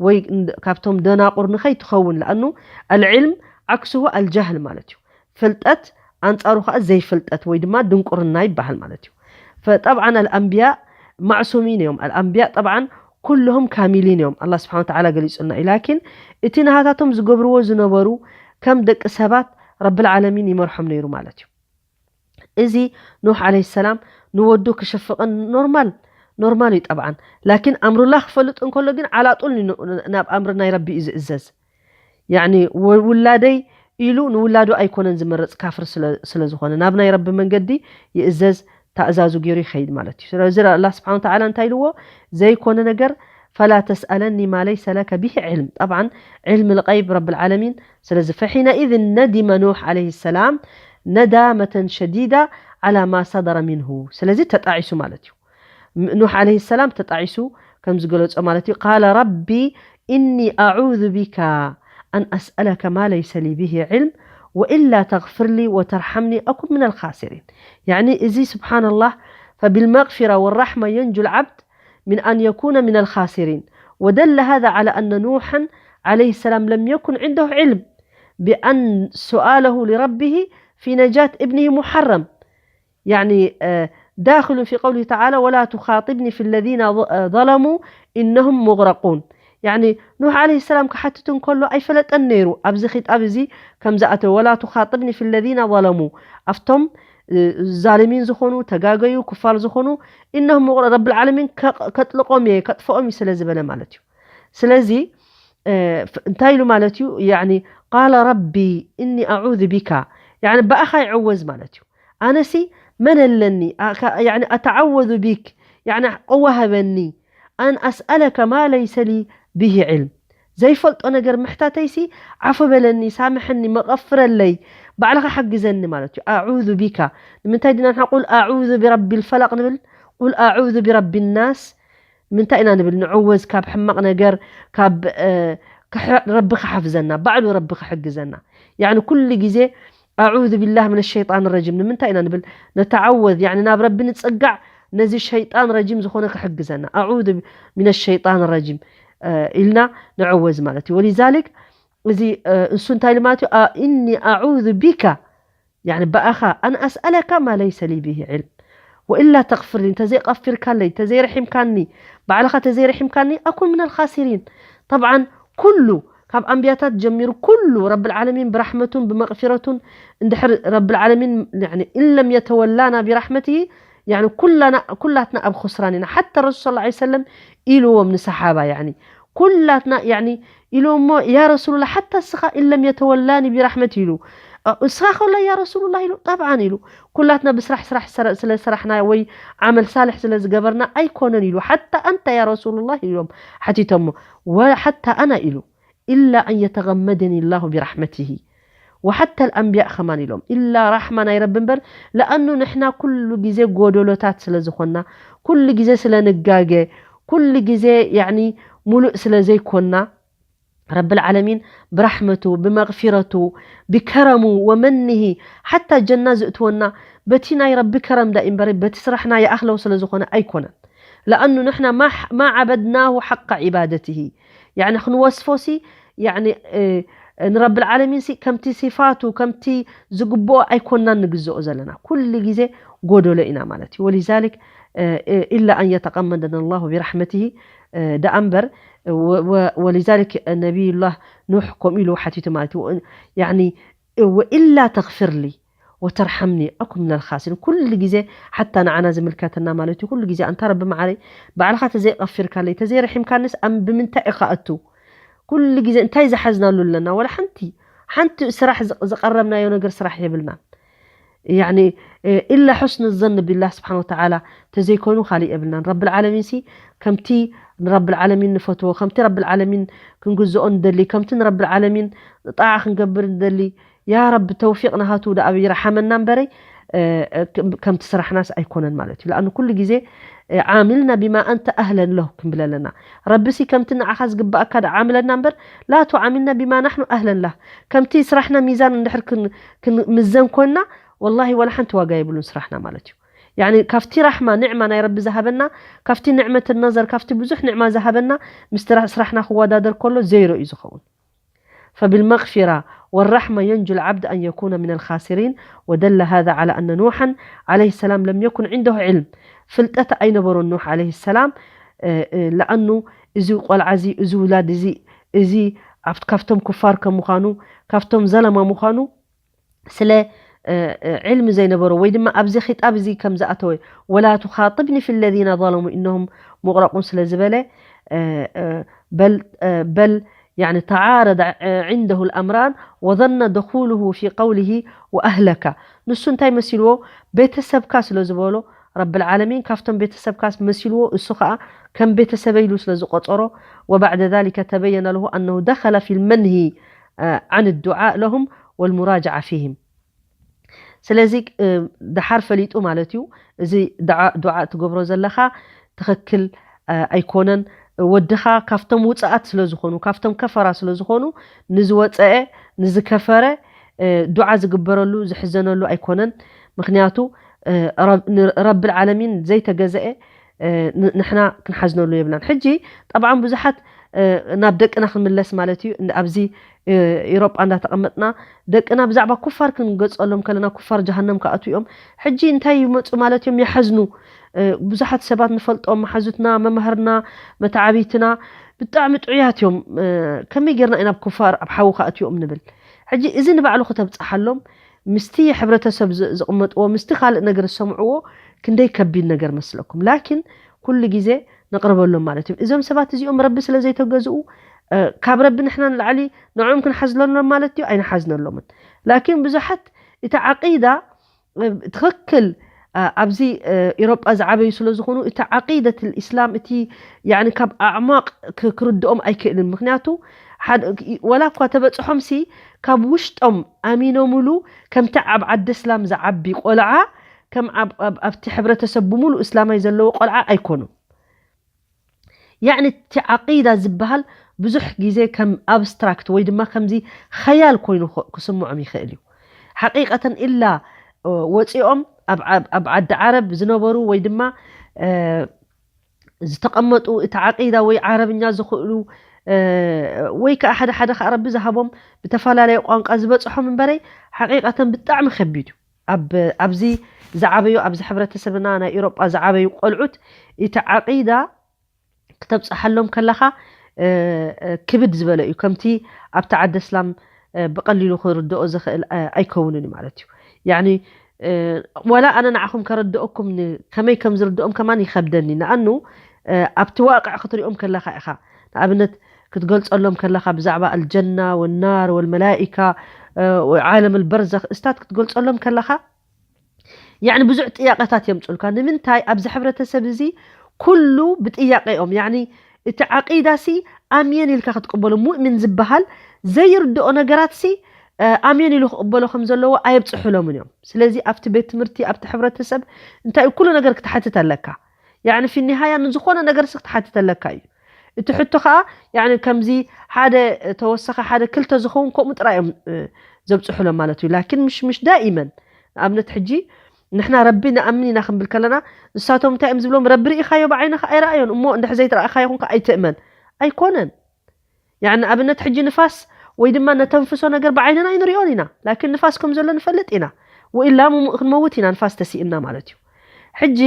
ወይ ካብቶም ደናቁር ንኸይትኸውን ለኣኑ ኣልዕልም ዓክስሁ ኣልጃህል ማለት እዩ። ፍልጠት ኣንጻሩ ከዓ ዘይፍልጠት ወይ ድማ ድንቁርና ይበሃል ማለት እዩ። ጠብዓን ኣልኣንብያ ማዕሱሚን እዮም። ኣልኣንብያ ጠብዓን ኩልሁም ካሚሊን እዮም። ኣላ ስብሓን ተዓላ ገሊጹልና እዩ። ላኪን እቲ ናሃታቶም ዝገብርዎ ዝነበሩ ከም ደቂ ሰባት ረብል ዓለሚን ይመርሖም ነይሩ ማለት እዩ። እዚ ኑሕ ዓለይሂ ሰላም ንወዱ ክሽፍቕን ኖርማል ኖርማል እዩ ጠብዓን። ላኪን ኣምሩላ ክፈልጥ እንከሎ ግን ዓላጡል ናብ ኣምሪ ናይ ረቢ እዩ ዝእዘዝ። ያኒ ውላደይ ኢሉ ንውላዱ ኣይኮነን ዝመርጽ ካፍር ስለ ዝኾነ ናብ ናይ ረቢ መንገዲ ይእዘዝ ታእዛዙ ገይሩ ይኸይድ ማለት እዩ። ስለዚ ኣላ ስብሓን ተዓላ እንታይ ኢልዎ ዘይኮነ ነገር ፈላ ተስኣለኒ ማ ለይሰ ለከ ብሂ ዕልም። ጠብዓን ዕልም ልቀይብ ረብል ዓለሚን ስለዚ ፈሒነኢዝን ነዲመ ኑሕ ዓለይሂ ሰላም ነዳመተን ሸዲዳ ዓላ ማ ሰደረ ሚንሁ። ስለዚ ተጣዒሱ ማለት እዩ። ኑሕ ዓለይሂ ሰላም ተጣዒሱ ከም ዝገለጾ ማለት እዩ። ቃለ ረቢ ኢኒ ኣዑዙ ቢካ ኣን ኣስኣለከ ማ ለይሰ ሊ ብሂ ዕልም ወኢላ ተግፍር ሊ ወተርሓምኒ ኣኩን ሚነል ኻሲሪን። ያኒ እዚ ስብሓንላህ ፈቢልመግፊራ ወራሕማ የንጁ ልዓብድ من أن يكون من الخاسرين ودل هذا على أن نوحا عليه السلام لم يكن عنده علم بأن سؤاله لربه في نجاة ابنه محرم يعني داخل في قوله تعالى ولا تخاطبني في الذين ظلموا إنهم مغرقون يعني ኑሕ ዓለይሂ ሰላም ክሓትት እንከሎ ኣይፈለጠን ነይሩ ኣብዚ ኺጣብ እዚ ከም ዝኣተወ ولا تخاطبني في الذين ظلموا ኣብቶም ዛልሚን ዝኾኑ ተጋገዩ ክፋር ዝኾኑ إنهم مغرقون ረብል ዓለሚን ከጥልቆም እየ ከጥፍኦም እዩ ስለ ዝበለ ማለት እዩ። ስለዚ እንታይ ኢሉ ማለት እዩ? ቃለ ረቢ እኒ ኣዑዙ ቢካ ብኣኻ ይዕወዝ ማለት እዩ። ኣነሲ መን ኣለኒ ኣተዓወዙ ቢክ ቅዋ ሃበኒ ኣን ኣስኣለከ ማ ለይሰ ሊ ብሂ ዕልም ዘይፈልጦ ነገር ምሕታተይሲ ዓፉ በለኒ ሳምሐኒ መቐፍረለይ ባዕልኻ ሓግዘኒ ማለት እዩ። ኣዑዙ ቢካ ንምንታይ ድና ንሓ ቁል ኣዑዙ ብረቢ ልፈለቕ ንብል ቁል ኣዑዙ ብረቢ ናስ ምንታይ ኢና ንብል ንዕወዝ ካብ ሕማቕ ነገር ካብ ረቢ ክሓፍዘና ባዕሉ ረቢ ክሕግዘና። ያኒ ኩሉ ግዜ ኣዑዙ ቢላህ ምን ሸይጣን ረጂም ንምንታይ ኢና ንብል ነተዓወዝ ያኒ ናብ ረቢ ንጽጋዕ ነዚ ሸይጣን ረጂም ዝኾነ ክሕግዘና ኣዑዙ ምን ሸይጣን ረጂም ኢልና ንዕወዝ ማለት እዩ። ወሊዛሊክ እዚ እሱ እንታይ ኢሉ ማለት እዩ? እኒ ኣዑዙ ቢካ يعني ብኣኻ أنا أسألك ما ليس لي به علم وإلا تغفر لي، እንተዘይቐፊርካለይ፣ እንተዘይረሒምካኒ፣ ባዕልኻ እንተዘይረሒምካኒ أكن من الخاسرين። طبعا ኩሉ ካብ ኣንብያታት ጀሚሩ ኩሉ ረብል ዓለሚን ብራሕመቱን ብመቕፊረቱን እንድሕር ረብል ዓለሚን يعني إن لم يتولانا برحمته يعني ኩላና ኩላትና ኣብ ኹስራን ኢና። ሓታ ረሱል ሰለላሁ ዐለይሂ ወሰለም ኢልዎም ንሰሓባ يعني ኩላትና يعني ኢልዎም እሞ ያ ረሱሉላህ ሓታ እስኻ إن لم يتولانا برحمته ኢሉ። እ፣ እስኻ ከላ ያ ረሱሉላህ ኢሉ። ጠብዓን ኢሉ። ኩላትና ብስራሕ ስራሕ ስለ ዝሰራሕና ወይ ዓመል ሳልሕ ስለ ዝገበርና ኣይኮነን ኢሉ። ሓታ ኣንታ ያ ረሱሉላህ ኢሎም ሓቲቶሞ። ወሓታ ኣና ኢሉ إلا أن يتغمدني الله برحمته وحتى الأنبياء ከማን ኢሎም إلا ራሕማ ናይ ረቢ እምበር። ለኣኑ ንሕና ኩሉ ግዜ ጎደሎታት ስለ ዝኾንና፣ ኩሉ ግዜ ስለ ንጋገ፣ ኩሉ ግዜ يعني ሙሉእ ስለ ዘይኮንና ረብል ዓለሚን ብራሕመቱ ብመቕፊረቱ ብከረሙ ወመኒሂ ሓታ ጀና ዝእትወና በቲ ናይ ረቢ ከረም ዳ እምበረ በቲ ስራሕና ይኣኽለው ስለ ዝኾነ ኣይኮነን። ለኣኑ ንሕና ማ ዓበድናሁ ሓቃ ዒባደትሂ يعني ክንወስፎሲ يعني ንረብል ዓለሚን ሲ ከምቲ ሲፋቱ ከምቲ ዝግብኦ ኣይኮናን ንግዝኦ ዘለና። ኩሉ ግዜ ጎደሎ ኢና ማለት እዩ። ወሊዛሊክ إلا أن يتغمدنا الله برحمته ደኣ እምበር ወሊዛሊክ ነቢዩላህ ኑሕ ከምኡ ኢሉ ሓቲቱ ማለት እዩ። يعني وإلا تغفر لي وترحمني أكن من الخاسرين ኩሉ ግዜ ሓታ ንዓና ዝምልከተና ማለት እዩ። ኩሉ ግዜ ኣንታ ረቢ መዓረይ ባዕልኻ ተዘይቐፊርካለይ ተዘይረሒምካንስ ኣም ብምንታይ ኢኻ እቱ ኩሉ ግዜ እንታይ ዝሓዝናሉ ኣለና? ወላ ሓንቲ ሓንቲ ስራሕ ዝቐረብናዮ ነገር ስራሕ የብልናን። يعني إلا حسن الظن بالله سبحانه وتعالى ተዘይኮይኑ ካልእ የብልናን። ረብል ዓለሚን ሲ ከምቲ ንረብል ዓለሚን ንፈትዎ ከምቲ ረብል ዓለሚን ክንግዝኦ ንደሊ ከምቲ ንረብል ዓለሚን ጣዓ ክንገብር ንደሊ ያ ረቢ ተውፊቕ ናሃቱ ደኣ ይርሓመና እምበረይ ከምቲ ስራሕናስ ኣይኮነን ማለት እዩ። ለኣኑ ኩሉ ግዜ ዓሚልና ቢማ ኣንተ ኣህለን ለሁ ክንብል ኣለና። ረቢ ሲ ከምቲ ንዓኻ ዝግባኣካ ደኣ ዓምለና እምበር ላ ቱዓሚልና ቢማ ናሕኑ ኣህለን ላህ ከምቲ ስራሕና ሚዛን እንድሕር ክንምዘን ኮንና ወላሂ ዋላ ሓንቲ ዋጋ የብሉን ስራሕና ማለት እዩ። يعني ካብቲ ራሕማ ኒዕማ ናይ ረቢ ዝሃበና ካብቲ ንዕመት ነዘር ካብቲ ብዙሕ ኒዕማ ዝሃበና ምስ ስራሕና ክወዳደር ከሎ ዜሮ እዩ ዝኸውን። فبالمغفرة والرحمة ينجو العبد أن يكون من الخاسرين ودل هذا على أن نوحا عليه السلام لم يكن عنده علم ፍልጠት ኣይነበሮን ኑሕ عليه السلام ለኣኑ እዚ ቆልዓ እዚ እዚ ውላድ እዚ እዚ ካብቶም ኩፋር ከም ምዃኑ ካብቶም ዘለማ ምዃኑ ስለ ዕልሚ ዘይነበሮ ወይ ድማ ኣብዚ ኺጣብ እዚ ከም ዝኣተወ ولا تخاطبني في الذين ظلموا إنهم مغرقون ስለ ዝበለ بل بل يعني تعارض عنده الأمران وظن دخوله في قوله وأهلك ንሱ እንታይ መሲልዎ ቤተሰብካ ስለ ዝበሎ ረብል ዓለሚን ካብቶም ቤተሰብካ መሲልዎ እሱ ከዓ ከም ቤተሰበይ ኢሉ ስለ ዝቆፀሮ وبعد ذلك تبين له أنه دخل في المنهي عن الدعاء لهم والمراجعة فيهم ስለዚ ድሓር ፈሊጡ ማለት እዩ እዚ ዱዓ ትገብሮ ዘለኻ ትኽክል ኣይኮነን። ወድኻ ካብቶም ውፅኣት ስለ ዝኾኑ ካብቶም ከፈራ ስለ ዝኾኑ ንዝወፀአ ንዝከፈረ ዱዓ ዝግበረሉ ዝሕዘነሉ ኣይኮነን። ምክንያቱ ረብል ዓለሚን ዘይተገዘአ ንሕና ክንሓዝነሉ የብልናን። ሕጂ ጠብዓን ብዙሓት ናብ ደቅና ክንምለስ ማለት እዩ ኣብዚ ኢሮጳ እንዳተቐመጥና ደቅና ብዛዕባ ኩፋር ክንገጸሎም ከለና ኩፋር ጀሃነም ክኣትዉ እዮም። ሕጂ እንታይ ይመጹ ማለት እዮም? ይሓዝኑ። ብዙሓት ሰባት ንፈልጦም መሓዙትና፣ መማህርና፣ መተዓቢትና ብጣዕሚ ጥዑያት እዮም። ከመይ ጌርና ኢና ኣብ ኩፋር ኣብ ሓዊ ክኣትዎም ንብል። ሕጂ እዚ ንባዕሉ ክተብጽሓሎም ምስቲ ሕብረተሰብ ዝቕመጥዎ ምስቲ ካልእ ነገር ዝሰምዕዎ ክንደይ ከቢድ ነገር መስለኩም። ላኪን ኩሉ ግዜ ነቕርበሎም ማለት እዩ። እዞም ሰባት እዚኦም ረቢ ስለ ዘይተገዝኡ ካብ ረቢ ንሕና ንላዕሊ ንዕኦም ክንሓዝለሎም ማለት እዩ? ኣይንሓዝነሎምን። ላኪን ብዙሓት እቲ ዓቂዳ ትኽክል ኣብዚ ኢሮጳ ዝዓበዩ ስለ ዝኾኑ እቲ ዓቂደት ልእስላም እቲ ያኒ ካብ ኣዕማቕ ክርድኦም ኣይክእልን። ምክንያቱ ወላ እኳ ተበፅሖም ሲ ካብ ውሽጦም ኣሚኖምሉ ከምቲ ኣብ ዓዲ እስላም ዝዓቢ ቆልዓ ከም ኣብቲ ሕብረተሰብ ብምሉእ እስላማይ ዘለዎ ቆልዓ ኣይኮኑን። ያዕኒ እቲ ዓቂዳ ዝበሃል ብዙሕ ግዜ ከም ኣብስትራክት ወይ ድማ ከምዚ ኸያል ኮይኑ ክስምዖም ይኽእል እዩ። ሓቂቀተን ኢላ ወፂኦም ኣብ ዓዲ ዓረብ ዝነበሩ ወይ ድማ ዝተቐመጡ እቲ ዓቂዳ ወይ ዓረብኛ ዝኽእሉ ወይ ከዓ ሓደ ሓደ ከዓ ረቢ ዝሃቦም ብተፈላለየ ቋንቋ ዝበፅሖም እምበረይ ሓቂቀተን ብጣዕሚ ከቢድ እዩ። ኣብ ኣብዚ ዝዓበዩ ኣብዚ ሕብረተሰብና ናይ ኤሮጳ ዝዓበዩ ቆልዑት እቲ ዓቂዳ ክተብፅሓሎም ከለኻ ክብድ ዝበለ እዩ። ከምቲ ኣብቲ ዓዲ እስላም ብቀሊሉ ክርድኦ ዝኽእል ኣይከውንን እዩ ማለት እዩ። ያኒ ዋላ ኣነ ንዓኹም ከረድኦኩም ከመይ ከም ዝርድኦም ከማን ይኸብደኒ። ንኣኑ ኣብቲ ዋቅዕ ክትሪኦም ከለኻ ኢኻ። ንኣብነት ክትገልጸሎም ከለኻ ብዛዕባ ኣልጀና ወናር ወልመላኢካ ዓለም ልበርዘኽ እስታት ክትገልጸሎም ከለኻ ያኒ ብዙሕ ጥያቄታት የምፁልካ። ንምንታይ ኣብዚ ሕብረተሰብ እዚ ኩሉ ብጥያቄ እዮም። ያኒ እቲ ዓቂዳ ሲ ኣምየን ኢልካ ክትቅበሎ፣ ሙእሚን ዝበሃል ዘይርድኦ ነገራት ሲ ኣምየን ኢሉ ክቅበሎ ከም ዘለዎ ኣየብፅሕሎምን እዮም። ስለዚ ኣብቲ ቤት ትምህርቲ ኣብቲ ሕብረተሰብ እንታይ ኩሉ ነገር ክትሓትት ኣለካ። ያኒ ፊ ኒሃያ ንዝኾነ ነገር ሲ ክትሓትት ኣለካ እዩ። እቲ ሕቶ ከዓ ያኒ ከምዚ ሓደ ተወሰኸ ሓደ ክልተ ዝኸውን ከምኡ ጥራይ እዮም ዘብፅሑሎም ማለት እዩ። ላኪን ምሽ ምሽ ዳኢመን ንኣብነት ሕጂ ንሕና ረቢ ንኣምን ኢና ክንብል ከለና ንሳቶም እንታይ እዮም ዝብሎም? ረቢ ርኢኻዮ ብዓይንኻ ኣይረኣዮን እሞ እንድሕ ዘይትረኣኻዮ ኹንካ ኣይትእመን። ኣይኮነን። ያኒ ንኣብነት ሕጂ ንፋስ ወይ ድማ ነተንፍሶ ነገር ብዓይንና ኣይንሪኦን ኢና። ላኪን ንፋስ ከም ዘሎ ንፈልጥ ኢና። ወኢላ ምሙእ ክንመውት ኢና ንፋስ ተሲእና ማለት እዩ። ሕጂ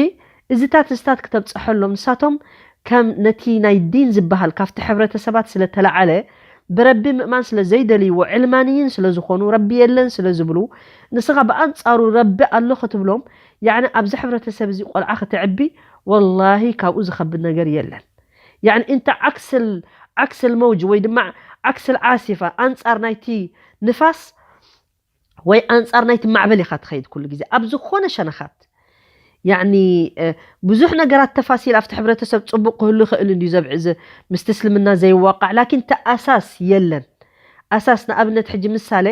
እዚታት እዚታት ክተብፅሐሎም ንሳቶም ከም ነቲ ናይ ዲን ዝበሃል ካብቲ ሕብረተሰባት ስለተለዓለ ብረቢ ምእማን ስለ ዘይደልይዎ ዕልማንይን ስለ ዝኾኑ ረቢ የለን ስለ ዝብሉ ንስኻ ብኣንፃሩ ረቢ ኣሎ ክትብሎም ያኒ ኣብዚ ሕብረተሰብ እዚ ቆልዓ ክትዕቢ ወላሂ ካብኡ ዝኸብድ ነገር የለን። ያኒ እንተ ዓክስል ዓክስል መውጅ ወይ ድማ ዓክስል ዓሲፋ ኣንፃር ናይቲ ንፋስ ወይ ኣንፃር ናይቲ ማዕበል ኢኻ ትኸይድ ኩሉ ግዜ ኣብ ዝኾነ ሸነኻት ያኒ ብዙሕ ነገራት ተፋሲል ኣብቲ ሕብረተሰብ ፅቡቅ ክህሉ ይኽእል እንድዩ ዘብዕዚ ምስቲ እስልምና ዘይዋቃዕ ላኪን እቲ ኣሳስ የለን። ኣሳስ ንኣብነት ሕጂ ምሳሌ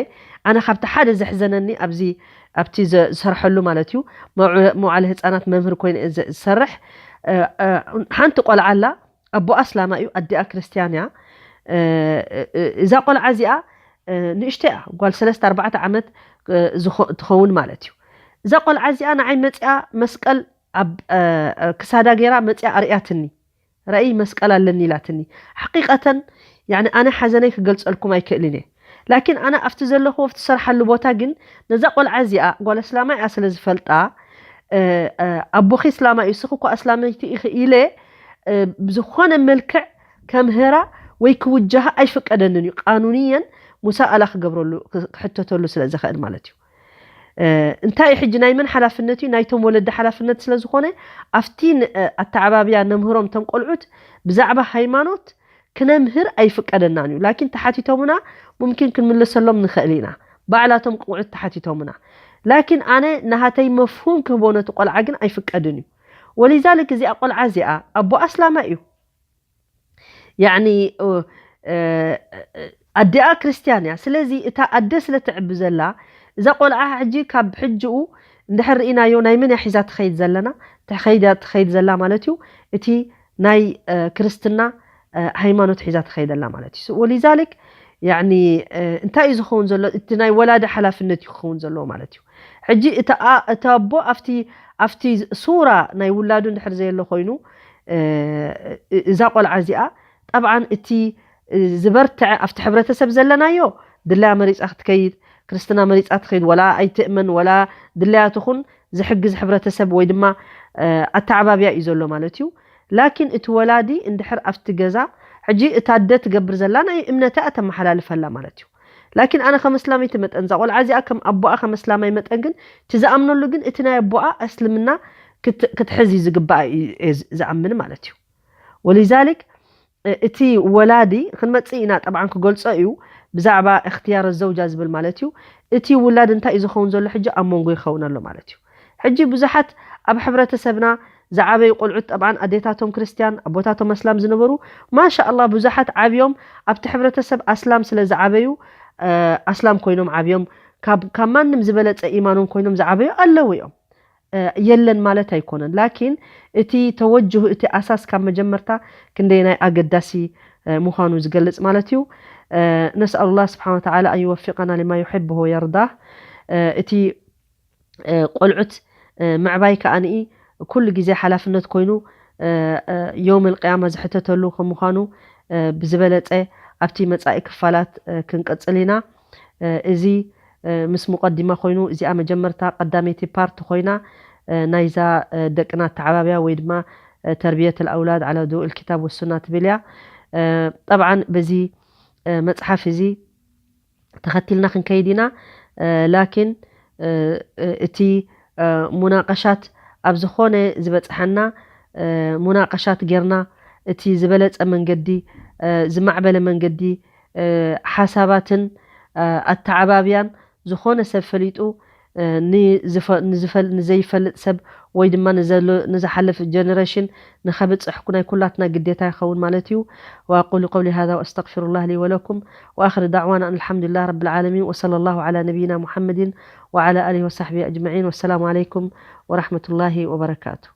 ኣነ ካብቲ ሓደ ዘሕዘነኒ ኣብዚ ኣብቲ ዝሰርሐሉ ማለት እዩ መውዓለ ህፃናት መምህር ኮይነ ዝሰርሕ ሓንቲ ቆልዓ ኣላ ኣቦኣ ኣስላማ እዩ ኣዲኣ ክርስትያን እያ። እዛ ቆልዓ እዚኣ ንእሽተይ እያ ጓል ሰለስተ ኣርባዕተ ዓመት ትኸውን ማለት እዩ። እዛ ቆልዓ እዚኣ ንዓይ መፅኣ መስቀል ኣብ ክሳዳ ገይራ መፅኣ ኣርእያትኒ። ረእይ መስቀል ኣለኒ ኢላትኒ። ሓቂቀተን ያኒ ኣነ ሓዘነይ ክገልፀልኩም ኣይክእልን እየ። ላኪን ኣነ ኣብቲ ዘለኹ ኣብቲ ዝሰርሓሉ ቦታ ግን ነዛ ቆልዓ እዚኣ ጓል ኣስላማ እያ ስለ ዝፈልጣ ኣቦኺ እስላማ እዩ ስኺ እኮ ኣስላመይቲ ኢኺ ኢለ ብዝኾነ መልክዕ ከምህራ ወይ ክውጃሃ ኣይፍቀደንን እዩ ቃኑንየን ሙሳኣላ ክገብረሉ ክሕተተሉ ስለ ዝኽእል ማለት እዩ። እንታይ ሕጂ ናይ መን ሓላፍነት እዩ ናይቶም ወለዲ ሓላፍነት ስለ ዝኾነ ኣብቲ ኣተዓባብያ ነምህሮም ተንቆልዑት ብዛዕባ ሃይማኖት ክነምህር ኣይፍቀደናን እዩ ላኪን ተሓቲቶምና ሙምኪን ክንምልሰሎም ንኽእል ኢና። ባዕላቶም ቆልዑት ተሓቲቶምና ላኪን ኣነ ናሃተይ መፍሁም ክህቦ ነቲ ቆልዓ ግን ኣይፍቀድን እዩ። ወሊዛልክ እዚኣ ቆልዓ እዚኣ ኣቦ ኣስላማ እዩ ያኒ ኣዲኣ ክርስትያን እያ ስለዚ እታ ኣደ ስለ ትዕቢ ዘላ እዛ ቆልዓ ሕጂ ካብ ሕጅኡ እንድሕር ርኢናዮ ናይ መን እያ ሒዛ ትኸይድ ዘለና ትኸይድ ትኸይድ ዘላ ማለት እዩ እቲ ናይ ክርስትና ሃይማኖት ሒዛ ትኸይድ ኣላ ማለት እዩ ወሊዛልክ ያኒ እንታይ እዩ ዝኸውን ዘሎ እቲ ናይ ወላዲ ሓላፍነት እዩ ክኸውን ዘለዎ ማለት እዩ ሕጂ እቲ ኣቦ ኣብቲ ኣብቲ ሱራ ናይ ውላዱ እንድሕር ዘየሎ ኮይኑ እዛ ቆልዓ እዚኣ ጠብዓን እቲ ዝበርትዐ ኣብቲ ሕብረተሰብ ዘለናዮ ድላያ መሪፃ ክትከይድ ክርስትና መሪፃ ትኸይድ ወላ ኣይትእመን ወላ ድላያ ትኹን ዝሕግዝ ሕብረተሰብ ወይ ድማ ኣተዓባብያ እዩ ዘሎ ማለት እዩ። ላኪን እቲ ወላዲ እንድሕር ኣብቲ ገዛ ሕጂ እታ ኣደ ትገብር ዘላ ናይ እምነታ እያ ተመሓላልፈላ ማለት እዩ። ላኪን ኣነ ከም እስላመይቲ መጠን እዛ ቆልዓ እዚኣ ከም ኣቦኣ ከም እስላማይ መጠን ግን እቲ ዝኣምነሉ ግን እቲ ናይ ኣቦኣ እስልምና ክትሕዝ እዩ ዝግባኣ እዩ ዝኣምን ማለት እዩ። ወሊዛሊክ እቲ ወላዲ ክንመፅእ ኢና ጠብዓን ክገልፆ እዩ ብዛዕባ እክትያር ዘውጃ ዝብል ማለት እዩ። እቲ ውላድ እንታይ እዩ ዝኸውን ዘሎ ሕጂ ኣብ መንጎ ይኸውን ኣሎ ማለት እዩ። ሕጂ ብዙሓት ኣብ ሕብረተሰብና ዝዓበዩ ቆልዑት ጠብዓን ኣዴታቶም ክርስትያን ኣቦታቶም ኣስላም ዝነበሩ ማሻ ኣላ ብዙሓት ዓብዮም ኣብቲ ሕብረተሰብ ኣስላም ስለ ዝዓበዩ ኣስላም ኮይኖም ዓብዮም ካብ ማንም ዝበለፀ ኢማኖም ኮይኖም ዝዓበዩ ኣለዉ እዮም። የለን ማለት ኣይኮነን ላኪን እቲ ተወጅሁ እቲ ኣሳስ ካብ መጀመርታ ክንደየናይ ኣገዳሲ ምዃኑ ዝገልፅ ማለት እዩ። ነስኣሉ ላ ስብሓን ወተዓላ ኣን ይወፊቀና ሊማ ዩሕብሁ ወየርዳህ። እቲ ቆልዑት ምዕባይ ከዓንኢ ኩሉ ግዜ ሓላፍነት ኮይኑ ዮም ልቅያማ ዝሕተተሉ ከምዃኑ ብዝበለፀ ኣብቲ መፃኢ ክፋላት ክንቅፅል ኢና። እዚ ምስ ሙቀዲማ ኮይኑ፣ እዚኣ መጀመርታ ቀዳመይቲ ፓርት ኮይና፣ ናይዛ ደቅና ኣተዓባብያ ወይ ድማ ተርብየት ኣውላድ ዓላ ዶእ ልኪታብ ወሱና ትብል እያ። ጠብዓን በዚ መፅሓፍ እዚ ተኸቲልና ክንከይድ ኢና። ላኪን እቲ ሙናቀሻት ኣብ ዝኾነ ዝበፅሐና ሙናቀሻት ጌርና፣ እቲ ዝበለፀ መንገዲ፣ ዝማዕበለ መንገዲ፣ ሓሳባትን ኣተዓባብያን ዝኾነ ሰብ ፈሊጡ ንዝፈ- ንዝፈል- ንዘይፈልጥ ሰብ ወይ ድማ ንዘሎ ንዝሓልፍ ጀነሬሽን ንኸብፅሕ ናይ ኩላትና ግዴታ ይኸውን ማለት እዩ። وأقول قولي هذا وأستغفر الله لي ولكم، وآخر دعوانا أن الحمد لله رب العالمين، وصلى الله على نبينا محمد وعلى آله وصحبه أجمعين، والسلام عليكم ورحمة الله وبركاته.